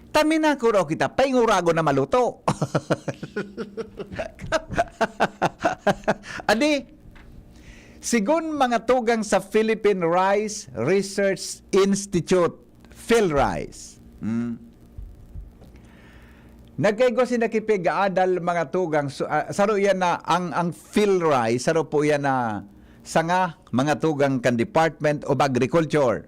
Taminako raw kita, paingurago na maluto. Adi, sigon mga tugang sa Philippine Rice Research Institute, PhilRice. Hmm. Nagkaigwa sinda ki pig-aadal mga tugang. So, ah, saro iyan na ang, ang PhilRice, saro po iyan na sanga mga tugang kan Department of Agriculture.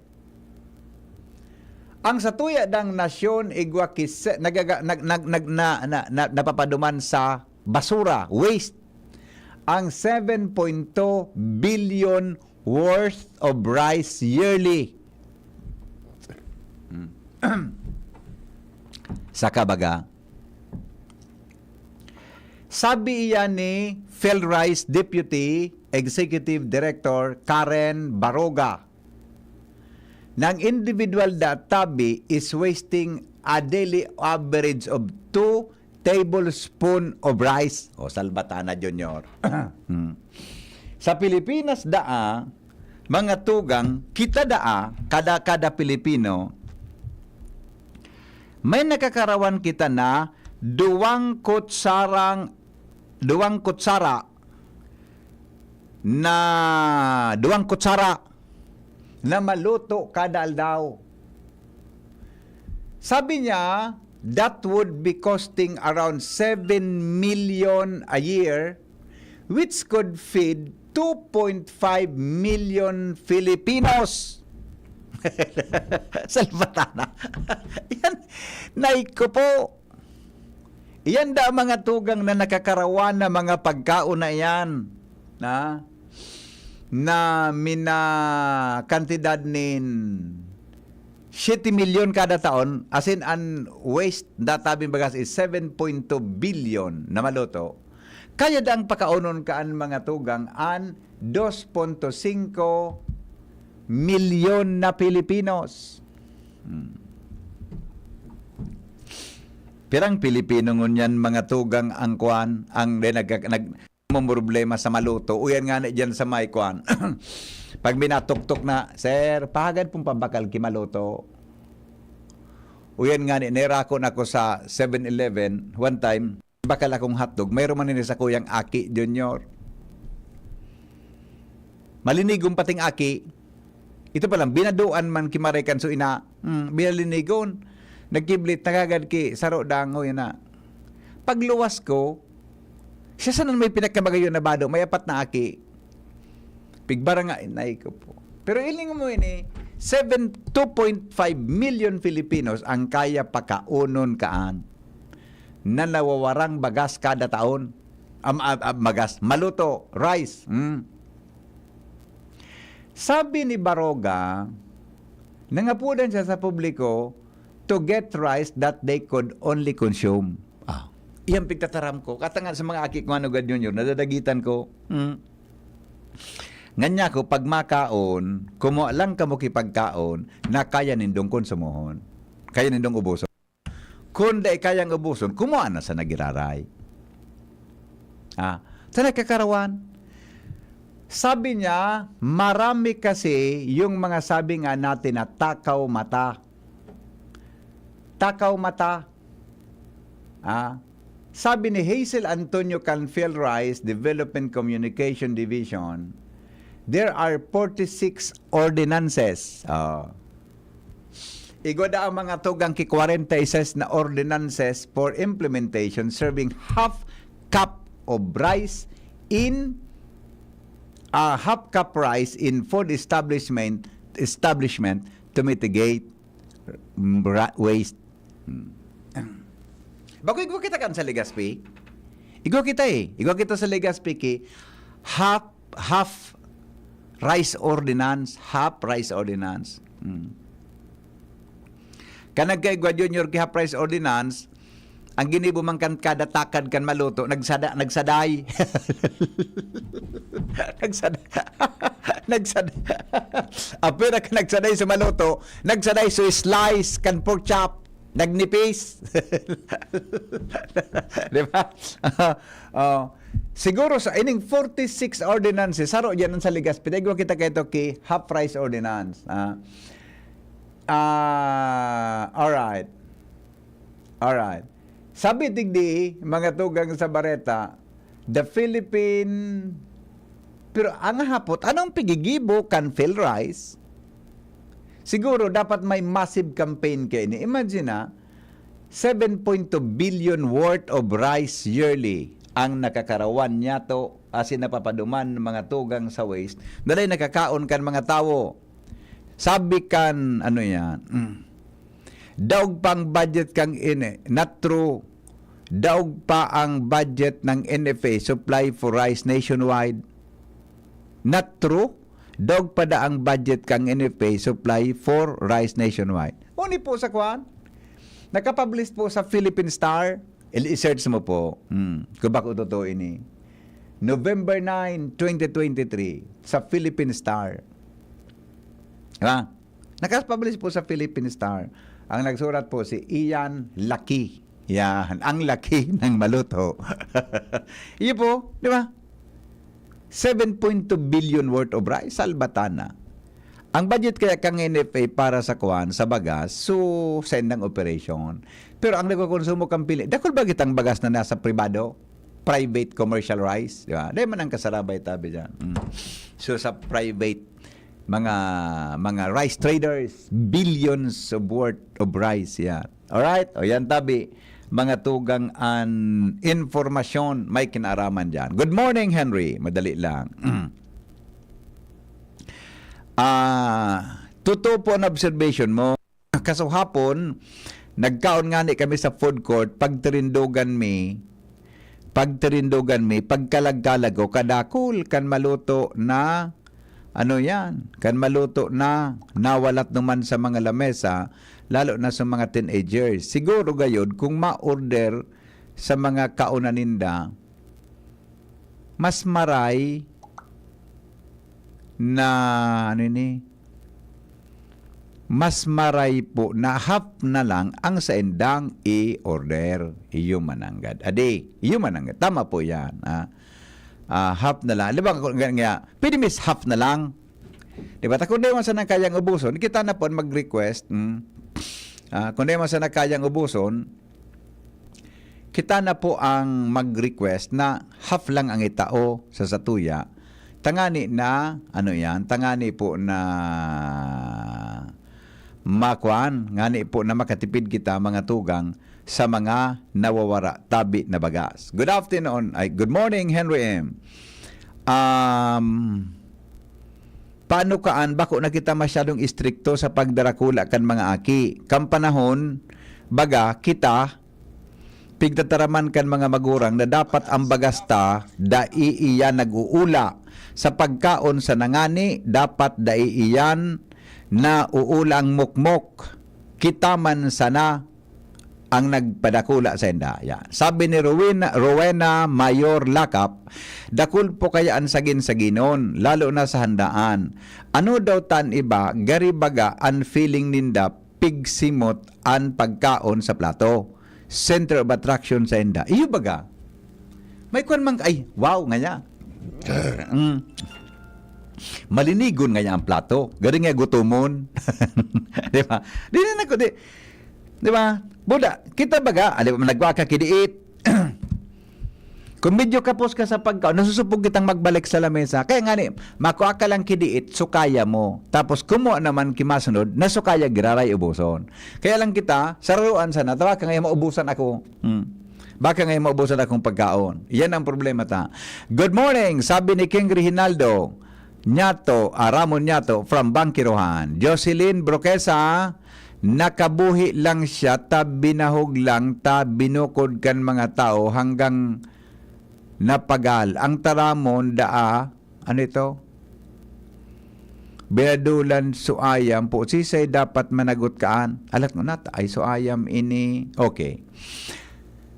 Ang satuya dang nasyon igwa ki se-, nagaga-, nag-, nag-, nag-, na, na, na, napapaduman sa basura, waste, ang seven point two billion worth of rice yearly. Hmm. Saka baga, sabi iyan ni PhilRice Deputy Executive Director Karen Baroga, na ang individual na tabi is wasting a daily average of two tablespoon of rice. O, salbatana, Junior. Hmm. Sa Pilipinas daa, mga tugang, kita daa, kada, kada Pilipino, may nakakarawan kita na duwang kutsarang, duwang kutsara na, duwang kutsara na maluto kada aldaw. Sabi niya, that would be costing around seven million a year, which could feed two point five million Filipinos. Salvatana. Yan, naiko po. Iyan da mga tugang na nakakarawan na mga pagkaon na iyan, na, na mina kantidad nin siete milyon kada taon, as in, an waste na tabing bagas is seven point two billion na maluto. Kaya dang pakaunon ka an mga tugang an dos punto singko milyon na Pilipinos. Hmm. Pirang Pilipino ngunyan mga tugang ang kwan, ang de-, nag-, nag-, problema sa maluto. Uyan nga na dyan sa may kwan. Pag minatuktok na, "Sir, pahagad pong pambakal ki maluto." Uyan nga ni, nairako na ako sa Seven Eleven one time. Bakal akong hotdog, mayroon man ini sa kuyang aki, Junior. Malinigon pating aki. Ito pa lang, binadoan man ki Marican so ina. Hmm, binalinigon. Nagkiblit, tagagad ki, saro dangoy na. Pagluwas ko, siya sana may pinakamagayon na bado, may apat na aki. Pigbara nga, inay ko po. Pero iling mo ini, seven, two point five million Filipinos ang kaya pakaunon kaan na nawawarang bagas kada taon. Am-, am-, am-, bagas, maluto, rice. Hmm. Sabi ni Baroga, nangapudan siya sa publiko to get rice that they could only consume. Ah, Iyang pigtataram ko. Katangan sa mga aki ko, ano, Gad Junior, nadadagitan ko. Hmm. Nganyan ko, pag makaon, kumuha lang kamo ki pagkaon na kaya nindong konsumohon. Kaya nindong ubuson. Kung dai kayang ubuson, kumuha na sa nagiraray. Ah, sa nagkakarawan, sabi niya, marami kasi yung mga sabi nga natin na takaw mata. Takaw mata. Ah, sabi ni Hazel Antonio Canfield Rice, Development Communication Division, there are forty-six ordinances. Ah. Igwa daa mga tugang ki kwarenta y seis na ordinances for implementation serving half cup of rice in a half cup rice in food establishment establishment to mitigate, mm, ra-, waste. Mm. Bako igwa kita kan sa Legazpi. Igwa kita eh. Igwa kita sa Legazpi ki half, half rice ordinance, half rice ordinance. Mm. Kan nagkaigwa, Junior, ki half rice ordinance, ang ginibo man kan kada takad kan maluto, nagsada-, nagsaday. Nagsada-, nagsada-, apwera ka nagsaday sa maluto, nagsaday sa slice kan pork chop, nagnipis. Di ba? Oh. Siguro sa ining forty-six ordinances, saro diyan ang sa Legazpi. Igwa kita kaito ki half rice ordinance. Ah. Ah, alright. Alright. Sabi digdi, mga tugang sa bareta, the Philippine, pero ang hapot, anong pigigibo kan PhilRice? Siguro dapat may massive campaign kaini. Imagine na, seven point two billion worth of rice yearly ang nakakarawan niyato, asin napapaduman mga tugang sa waste, na dai nakakaon kan mga tawo. Sabi kan, ano yan, mm, daog pa ang budget kang ini, not true. Daog pa ang budget ng N F A supply for rice nationwide. Not true. Daog pa da ang budget kang N F A supply for rice nationwide. Uni po sa kwan, nakapublish po sa Philippine Star, i-, i-search mo po. Hmm. Kung bako totoo ini. November nine, twenty twenty-three, sa Philippine Star. Diba? Nakapublish po sa Philippine Star. Ang nagsurat po si Ian Laki. Yan, ang laki ng maluto. Iyo po, di ba? Seven point two billion worth of rice, salbatana. Ang budget kaya kang N F A para sa kwan, sa bagas, so, sa indang operation. Pero ang nagkokonsumo kang pili, dakul ba kitang bagas na nasa pribado? Private commercial rice, di ba? Dahil man ang kasarabay tabi dyan. Mm. So, sa private, mga, mga rice traders, billions of worth of rice, yan. Alright? O yan, tabi, mga tugang an informasyon, may kinaaraman dyan. Good morning, Henry. Madali lang. Ah, totoo po ang observation mo. Kasuhapon, nagkaon ngani kami sa food court, pagtirindogan mi, pagtirindogan mi, pagkalag-kalag ko, kadakul kan maluto na, ano yan, kan maluto na, nawalat naman sa mga lamesa, lalo na sa mga teenagers. Siguro gayod, kung ma-order sa mga kaonan ninda, mas maray na, ano ini, mas maray po na half na lang ang saindang i-order. Iyo mananggad. Adi, iyo mananggad. Tama po yan. Ah, ah, half na lang. Di ba, kung nga, pwede mis half na lang. Di ba? Ta kung di man sana kayang ubuson, kita na po ang mag-request. Hmm? Ah, kung di man sana kayang ubuson, kita na po ang mag-request na half lang ang itao sa satuya. Tangani na, ano yan, tangani po na makuan, ngani po na makatipid kita, mga tugang, sa mga nawawara tabi na bagas. Good afternoon, ay, good morning, Henry M. Um, paano kaan, bako na kita masyadong istrikto sa pagdarakula kan mga aki. Kan panahon, baga, kita, pigtataraman kan mga magurang na dapat ang bagas ta, dai iyan nag-uula sa pagkaon sa nangani, dapat dai iyan nauula ang mukmok. Kita man sana ang nagpadakula sainda. Yan. Sabi ni Rowena, Rowena Mayor Lakap, "Dakul po kaya an sagin-saginon, lalo na sa handaan. Ano daw tan iba, gari baga an feeling ninda, pigsimot an pagkaon sa plato. Center of attraction sainda." Iyo baga? May kwan man, ay, wow, ngaya. Mm. Malinigon ngaya ang plato. Gari nga gutomon. Di ba? Di na nako, di, di ba? Buda, kita baga, ali, nagwa ka kidiit. Kung medyo kapos ka sa pagkaon, nasusupog kitang magbalik sa lamesa. Kaya nga ni, makua ka lang kidiit, sukaya mo. Tapos kumuha naman kimasunod, nasukaya giraray ubuson. Kaya lang kita, sararoan sana, tawa ka ngayon, maubusan ako. Hmm. Baka ngayon maubusan akong pagkaon. Yan ang problema ta. Good morning, sabi ni King Reginaldo Nyato, ah, Ramon Nyato, from Bangkirohan. Jocelyn Broquesa, nakabuhi lang siya, ta binahog lang, ta binukod kan mga tao hanggang napagal. Ang taramon, daa, ano ito? Binadulan so ayam po. Sisay dapat managot kaan? Alat mo nata, ay so ayam ini. Okay.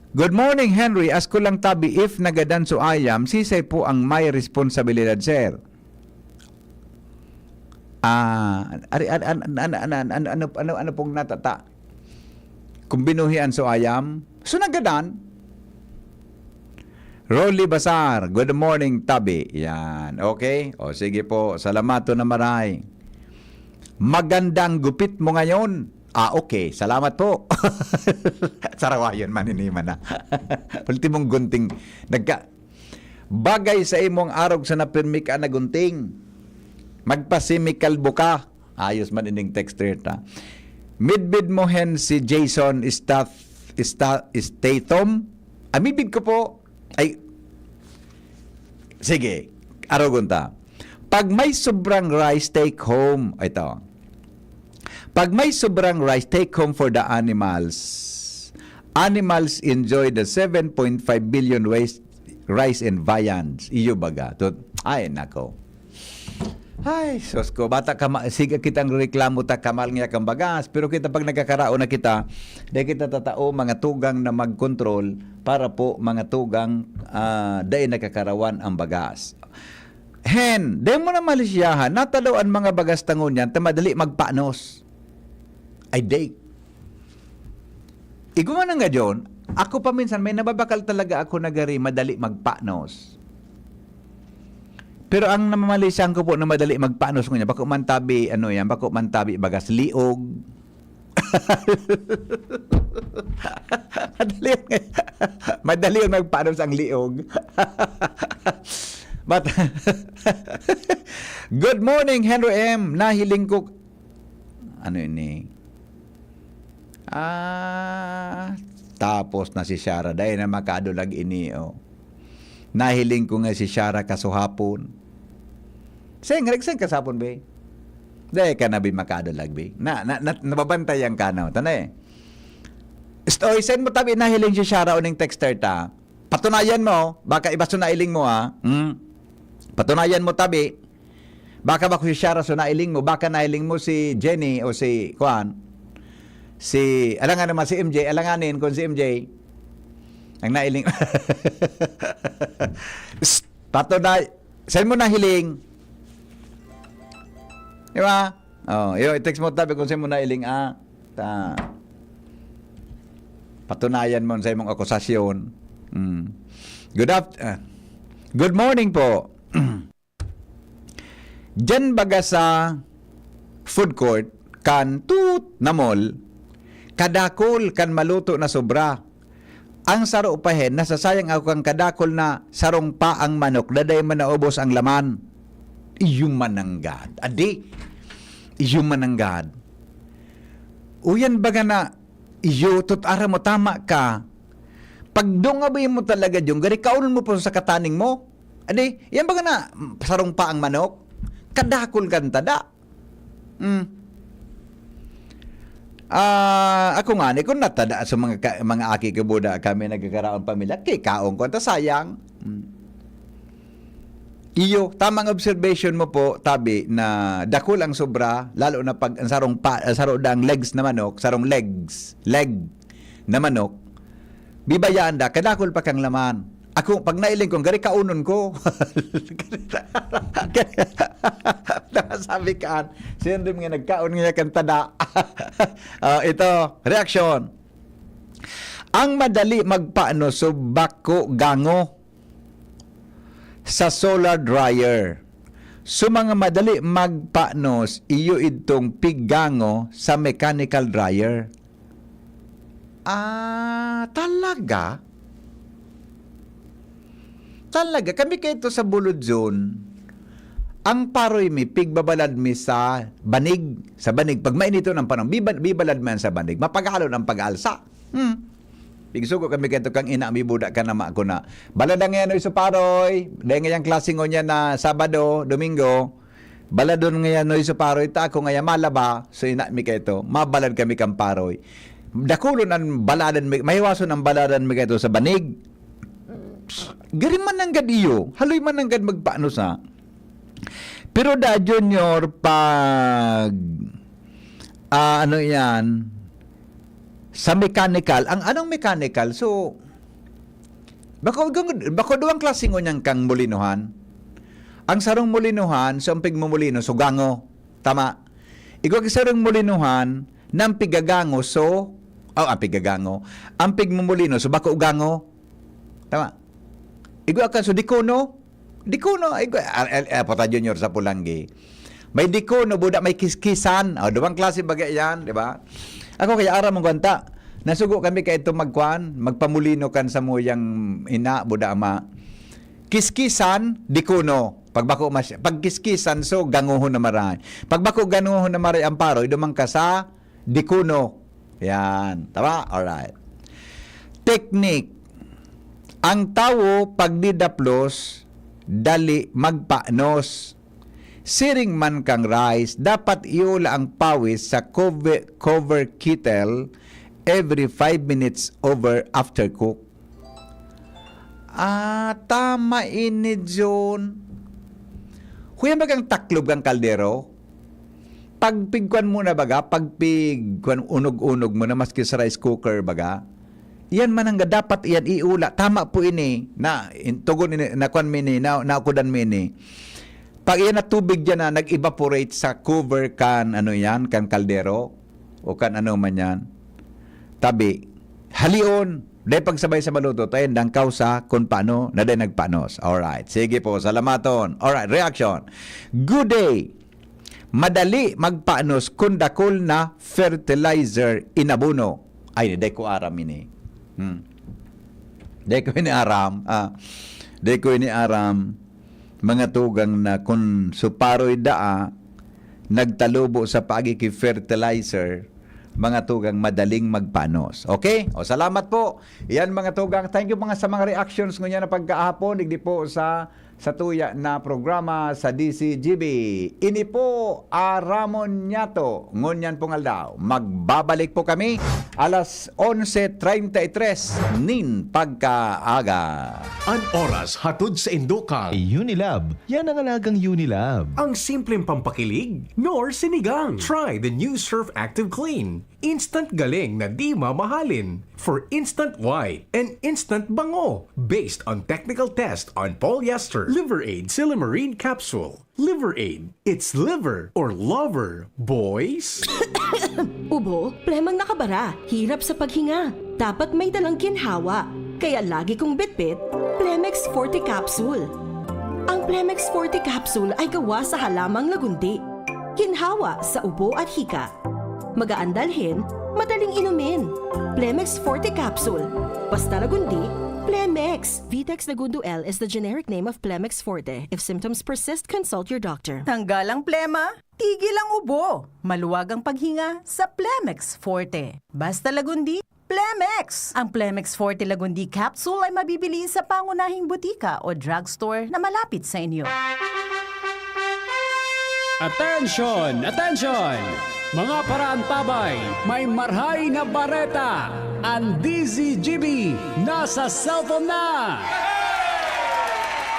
Good morning, Henry. Asko lang tabi, if nagadan so ayam, sisay po ang may responsibilidad, sir? Ah, ari, an, an, an, an, an, an, ano, ano, ano pong natata? Kung binuhian so ayam, so nagadan. Rolly Basar, good morning, tabi. Yan, okay? O, sige po, salamaton na maray. Magandang gupit mo ngayon. Ah, okay. Salamat po. Sarawayon man, ini man na. Ultimong gunting. Nagka-, bagay sa imong arog sa napirmi ka na gunting. Magpasimikalbo ka. Ayos man ining texter ta. Midbid mo hen si Jason Stath-, Sta-, Statham? Ah, midbid ko po. Ay, sige, arogon ta. Pag may sobrang rice, take home. Ito. Pag may sobrang rice, take home for the animals. Animals enjoy the seven point five billion waste, rice and viands. Iyo baga. Tut-, ay, nako. Ay, sus ko, bata ka ma-, sige kitang reklamo ta kamal niya kang bagas, pero kita pag nagkakaraon na kita, dai kita tatao mga tugang na magkontrol para po mga tugang, ah, dai nakakarawan ang bagas. Hen, dai mo na malisyahan, natalo an mga bagas ta ngunyan ta madali magpanos. Ay, dai. Igwa na nga, John, ako pa minsan may nababakal talaga ako na gari madali magpanos. Pero ang namamalisan ko po na madali magpanos ngunyan, bako man tabi, ano yan, bako man tabi bagas liog. Madali yun, madali yun magpanos ang liog. But, good morning, Henry M. Nahiling ko, ano ini? Ah, tapos na si Shara. Dai na makadulag ini, oh. Nahiling ko nga si Shara kasuhapon. Seng, nag-seng kasapon, be. Dai ka na, be, makadulag, be. Na, na, na, nababantayan ka na. Tanay. Oy, send mo tabi nahiling si Shara uning texter ta. Patunayan mo, baka iba so nailing mo, ha? Hmm? Patunayan mo tabi. Baka ba si Shara so nailing mo, baka nailing mo si Jenny o si, kuan, si, alangan naman si M J, alanganin kung si M J ang nailing. Psst, patunay, saan mo nahiling? Di ba? Oh, yo, i-text mo tabi kung saan mo nailing, ah. Ta, patunayan mo sa imong akusasyon. Mm. Good aft-, ah, good morning po. Diyan baga sa food court kan Toot na Mall, kadakol kan maluto na sobra. Ang saro pa hen, nasasayang ako kan kadakol na sarong paang manok, daday man naubos ang laman. Iyo mananggad. Adi, iyo mananggad. Uyan baga na, iyo, tut-, aram mo, tama ka. Pag dungabi mo talaga, Jong, gari kaunon mo pa sa kataning mo. Adi, yan baga na, sarong paang manok, kadakol kan tada. Hmm. Ah, ako nga ni, kung natada sa mga ka-, mga aki ko, buda kami nagkakaraon pamilya, kay kaon ko, ta sayang. Hmm. Iyo, tamang observation mo po, tabi, na dakul ang sobra, lalo na pag ang sarong pa, ang saro daang legs na manok, sarong legs, leg, na manok, bibayaan da, kadakul pa kang laman. Ako, pag nailing ko, gari kaunon ko. Sabi kaan, sino rin nga nagkaon nga kan tada? Ah, ito, reaksyon. Ang madali magpaano so bako gango sa solar dryer. So, mga madali magpanos, iyo idtong piggango sa mechanical dryer. Ah, talaga? Talaga? Kami kaito sa Bulod Zone, ang paroy mi, pigbabalad mi sa banig. Sa banig, pag mainiton ang panahon, biba-, bibalad mi yan sa banig. Mapagalon ang pag-aalsa. Hmm. Pigsugo kami kaito kang ina mi, buda ka na ma-, ko na. Balada ngayon, oy, so paroy. Dahil ngayang klase ngunyan na Sabado, Domingo, baladon ngayon, oy, so paroy, ta ako ngayon, malaba, so ina mi kaito, mabalad kami kang paroy. Dakulon ang baladan mi, mahiwason ang baladan mi kaito sa banig. Gari man nanggad iyo, haloy man nanggad magpaano sa. Pero da, Junior, pag, ah, ano yan, sa mechanical, ang anong mechanical? So, bako, bako duwang klase ngunyan kang molinuhan. Ang sarong molinuhan, so ang pigmumulino, so gango. Tama. Igwa ang sarong molinuhan, na ang pigagango, so, oh, ang pigagango. Ang pigmumulino, so bako gango. Tama. Igwa ka, so dikono. Dikono, igwa, ah, ah, ah, Pata Junior sa Pulanggi. May dikono, buda may kiskisan. O, duwang klase baga yan, di ba? Ako kaya aram mong kwanta. Nasugo kami kay ito magkwan, magpamulino kan sa muyang ina, buda ama. Kiskisan, dikono. Pagbako mas, pagkiskisan, so ganguhon na maray. Pagbako ganguhon na maray ang paroy, dumang ka sa dikono. Yan. Tama? Alright. Technique. Ang tawo, pag didaplos, dali magpanos. Siring man kang rice, dapat iula ang pawis sa cover, cover kettle every five minutes over after cook. Ah, tama ini, John. Kuya, bagang taklob kang kaldero? Pagpigkuan mo na baga, pagpigkuan, unog-unog mo na, maski sa rice cooker baga. Yan man ang dapat iyan iula. Tama po ini, na, in, tugon ini, na kuan mi ini, na, naukudan mi ini. Pag iyan na tubig dyan na nag-evaporate sa cover kan, ano yan, kan kaldero, o kan ano man yan, tabi, halion, dahil pagsabay sa maluto, tayo ang kausa kung paano na dahil nagpanos. Alright, sige po, salamaton. Alright, reaction. Good day. Madali magpanos kung dakul na fertilizer inabono. Ay, dahil ko aram ini. Hmm. Dahil ko ini aram. Ah, dahil ko ini aram. Mga tugang na kun suparoy daa, nagtalubo sa paagi ki fertilizer, mga tugang madaling magpanos. Okay? O, salamat po. Yan, mga tugang. Thank you mga sa mga reactions ngunyan na pagkahapon. Digdi po sa, sa tuya na programa sa D C G B. Ini po, Aramon Nyato. Ngunyan pong aldaw. Magbabalik po kami alas onse treinta y tres nin pagkaaga. An oras hatod sa Indokal. Unilab, yan ang alagang Unilab. Ang simpleng pampakilig, nor sinigang. Try the new Surf Active Clean. Instant galing na di mamahalin. For instant white and instant bango. Based on technical test on polyester. Liver Aid Silymarin Capsule. Liver Aid. It's liver or lover, boys. Ubo, plemang nakabara, hirap sa paghinga. Dapat may dalang ginhawa. Kaya lagi kong bitbit, Plemex Forte Capsule. Ang Plemex Forte Capsule ay gawa sa halamang lagundi. Ginhawa sa ubo at hika. Magaan dalhin, madaling inumin. Plemex Forte Capsule. Basta lagundi, Plemex. Vitex Lagundo L is the generic name of Plemex Forte. If symptoms persist, consult your doctor. Tanggal ang plema, tigil ang ubo. Maluwag ang paghinga sa Plemex Forte. Basta lagundi, Plemex! Ang Plemex Forte Lagundi Capsule ay mabibili sa pangunahing butika o drugstore na malapit sa inyo. Attention! Attention! Mga paraantabay, may marhay na bareta! Ang D Z G B nasa cellphone na!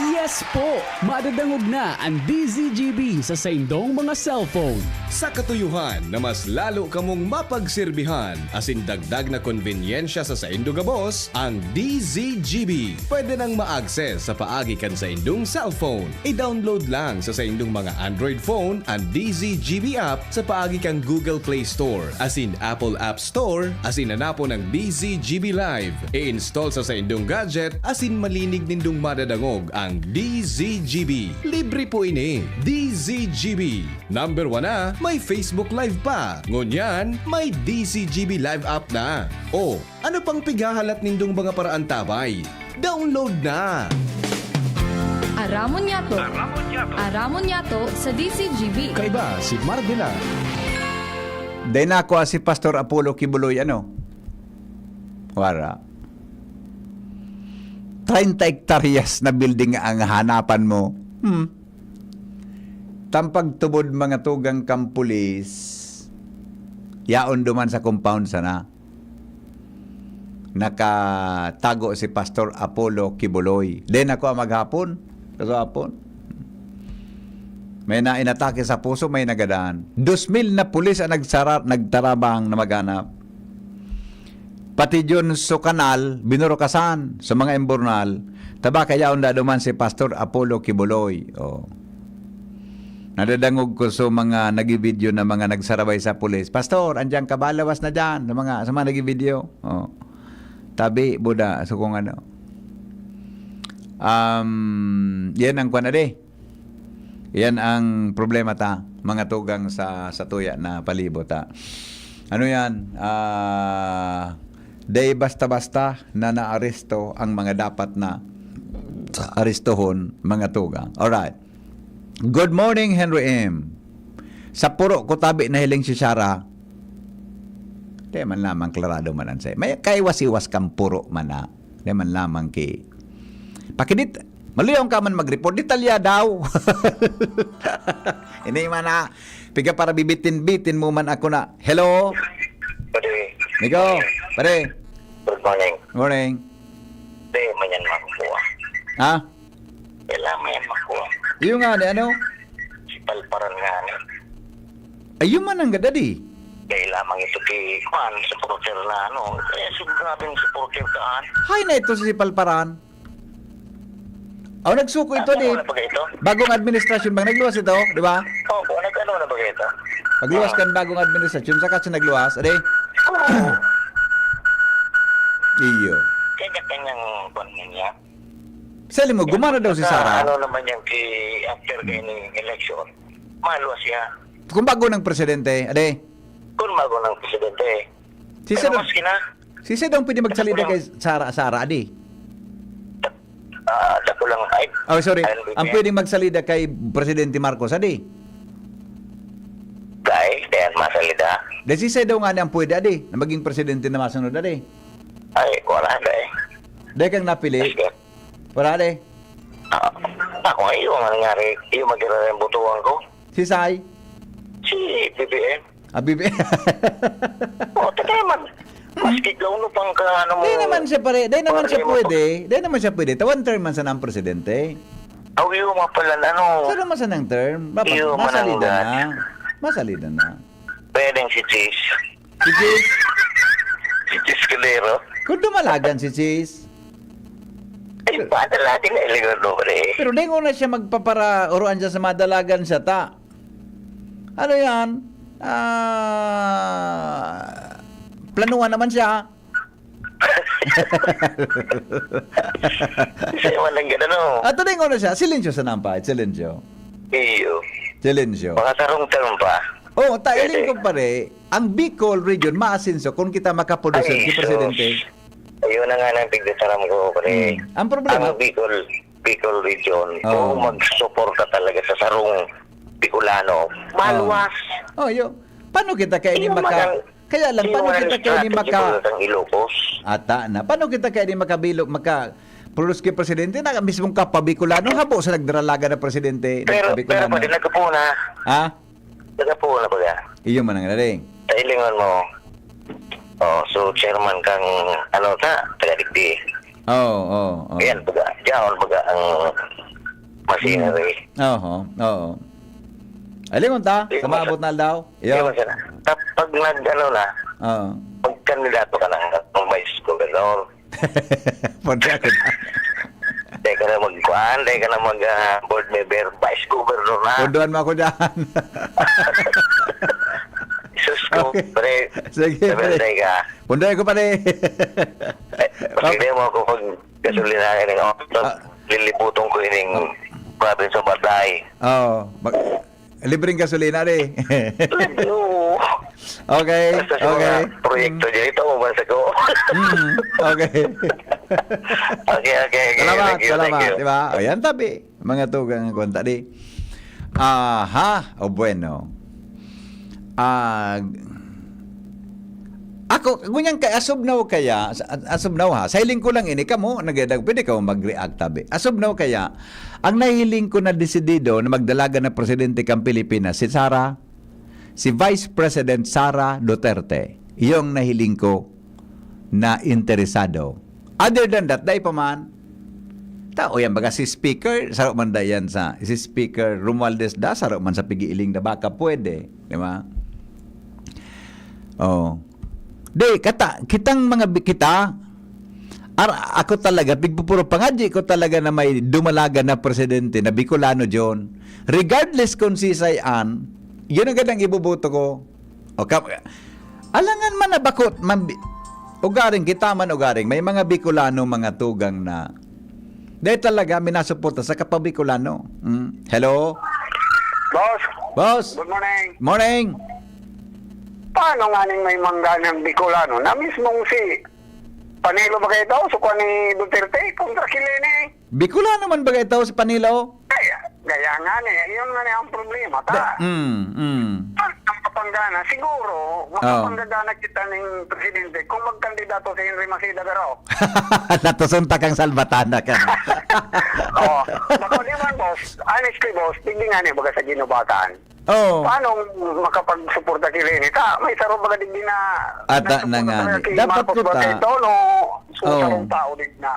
Yes po! Madadangog na an D Z G B sa saindong mga cellphone. Sa katuyohan na mas lalo kamong mapagserbihan asin dagdag na konbenyensya sa saindo gabos, ang D Z G B pwede nang ma-access sa paagi kan saindong cellphone. I-download lang sa saindong mga Android phone an D Z G B app sa paagi kan Google Play Store asin Apple App Store asin hanapon ang D Z G B Live. I-install sa saindong gadget asin malinig nindong madadangog ang D Z G B. Libre po ini. D Z G B. Number one na, may Facebook Live pa. Ngunyan, may D Z G B Live app na. O, ano pang pighahalat nindong mga paraantabay? Download na! Aramon niyato. Aramon niyato sa D Z G B. Kaiba si Mardila. Dai na ako si Pastor Apollo Kibuloy, ano? Wara. Treinta hektaryas na building ang hanapan mo. Hmm. Tampag tubod mga tugang kampulis, yaon duman sa compound sana. Nakatago si Pastor Apollo Kibuloy. Then ako ang maghapon, kagahapon. May na inatake sa puso, may nagadan. Dos mil na pulis ang nagsara, nagtarabang na maghanap. Pati John sa kanal, binurukasan sa mga imburnal, taba kaya unda duman si Pastor Apollo Kibuloy. Oh. Nadadangog ko sa mga nagibideo na mga nagsarabay sa pulis. Pastor, andiyan ka ba? Lawas na dyan. Sa mga, sa mga nagibideo. Oh. Tabi, buda. So kung ano. Um, yan ang kwan na di. Yan ang problema ta, mga tugang sa, sa tuya na palibot ta. Ano yan? Ah, day basta-basta na naaresto ang mga dapat na arestohon, mga tugang. Alright. Good morning, Henry M. Sa puro ko tabi na hiling si Sarah. Di man lamang klarado man an say. May kaiwas-iwas kang puro man na. Di man lamang ki. Pakidit, maluyaw ka man mag-report. Detalya daw. Ini man na. Piga para bibitin-bitin mo man ako na. Hello? Pare, Migo, pare. Good morning. Morning. Di, man yan makukuha. Ha? Kailangan mo yan makuha. Iyo nga ni ano? Si Palparan nga ni. Ayun man ang gadadi. Kailangan ito kay Kwan, supporter na ano. Eh, si grabing supporter kaan. Hay na ito si Palparan. Oh, nagsuko ito di. Ano na ba ito? Bagong administrasyon bang nagluwas ito, di ba? Opo, nag-ano na ba ito? Pagluwas kan bagong administrasyon, saka siya nagluwas, ade? Iyo. Kanya-kanyang kwan niya. Sali mo, gumana daw si Sara. Ano naman yan kay after kay ni election? Maluwas siya. Kung bago ng presidente, ade? Kung bago ng presidente. Si Pero Sara, maski na, si Sara ang pwede magsalida kay Sara, Sara, ade? Ah, dako lang ay. Oh, sorry. Ayun, Ang Vivian. Pwedeng magsalida kay Presidente Marcos, adi? Dai, dayan masalida. Dahil si Saidaw nga ang pwede, adi, na maging presidente na masunod, adi. Ay, wala, dai. Dahil kang napili, Sige. wala, adi. Ah, ako, iyo nga nangyari, iyo magkira yung butuan ko. Si Sai, Si B B M. Abi, O, taga man. Maski gawin mo pang ka, ano mo. Di naman siya pare, di naman siya Problema pwede. Di naman siya pwede. Tawan term man sana ang presidente. Aw, iyo nga pala, ano. Pero man sana ang term, dapat Iyo, masalida manangga. na. Masalida na. Pwedeng si Chis. Si Chis, Si Chis Caldero. kung dumalagan si Chis, Ay, padala din na ilingon mo, pre. pero di ko na siya magpapara-, uruan siya sa madalagan siya ta. Ano yan? Ah, planuhan naman siya. Siya man ang gano'n, no? At tuloy ko na siya, silensyo sa nampahit, silensyo. Iyo. Silensyo. Baka tarong-tarong pa. Oh, tailing Pwede. ko pare, ang Bicol region maasenso kung kita makaproduce Ay, si presidente. sus. Ayun na nga nang pigdataram ko, pre. Hmm. Ang problema? Ang Bicol, Bicol region, Oo. kung magsuporta talaga sa sarong Bicolano, maluwas. Oh, yo. Paano kita kaya ni Iyo maka man ang- Kaya lang, iyo paano man kita ang kaya ni strategy maka ko ng Ilocos? Ata na. Paano kita kaya ni makabilo, maka produce kay presidente na mismong kapabikulano habo sa nagdaralaga na presidente, Pero, pero nagkabikulano. Padi, nagkapuna. Ha? Nagkapuna, baga. Iyo man ang nari. Tailingon mo. Oh, so chairman kang, ano ta, taga digdi. Oh, oh, oh. Ayan, baga. Diyan, baga, ang Scenery. Oho, oo. Ay, lingon ta, Di sa ko maabot na aldaw. Di Yo. ko sila. Tap-, pag nag-, ano na, Oo. pag kandidato ka na ng vice governor, Pwede ako na. di ka na magkuhan, di ka na mag, ah, board member, vice governor na. Punduan mo ako dyan. Sus ko, Okay. pre. Sige, Sabi pre. na ka. Punduan ko, pare. Eh, pag hindi mo ako pag gasolina, ini, oh, Ah. lilibuton ko ining province of Albay. Oo. Mag-, libreng gasolina, di. Libre, oo. Okay, Basta sa mga okay. proyekto Mm. dyan, ito, basta ko. Mm, okay. Okay, okay, okay. Salamat, Thank you, thank salamat. you. Di ba? O, yan, tabi. Mga tugang ang kwenta, di. Aha, o bueno. Ah, ako, ngunyan kay asubnaw kaya, sa-, asubnaw ha, sa hiling ko lang ini, kamo, nagadag, pwede kamo mag-react, tabi. Asubnaw kaya, ang nahiling ko na desidido na magdalagan na presidente kang Pilipinas, si Sara, si Vice President Sara Duterte. Iyong nahiling ko na interesado. Other than that, dai pa man. Tao yan, baga si Speaker, saro man da yan sa, si Speaker Romualdez da, saro man sa pigiiling na baka pwede, di ba? Oh. Di, kata, kitang mga bi-, kita, ar-, ako talaga, pigpupuro pangadji ko talaga na may dumalagan na presidente na Bicolano, John. Regardless kung si Say Ann, yun ang gandang iboboto ko. O ka-, alangan man na bakot, man bi-, ugaring kita man ugaring, may mga Bicolano, mga tugang na, dahil talaga, minasuporta sa kapabicolano. Mm. Hello? Boss. Boss. Good morning. Morning. Paano nga ning may mangga ng Bicolano na mismong si Panelo ba kayo daw? So, kung ni Duterte, kontra si Leni. Bicolano man ba kayo si Panelo? Kaya, kaya nga ni, yun nga ni ang problema. Ta, Da-, mm, mm. Ang kapanggana, siguro, Oh. makapanggagana kita ning presidente kung magkandidato si Henry Maceda garo. Natusuntak ang salbatana ka. Oh, bako di man, boss. Honestly, boss, tigdi nga ni, baga sa ginubatan. Oh. Paano makapagsuporta si Leni? Ta, may saro baga digdi na Ata na nagsuporta nga talaga ni. kay Dapat Marcos ko ta. Barreto, no? So, Oh. sarong tao din na.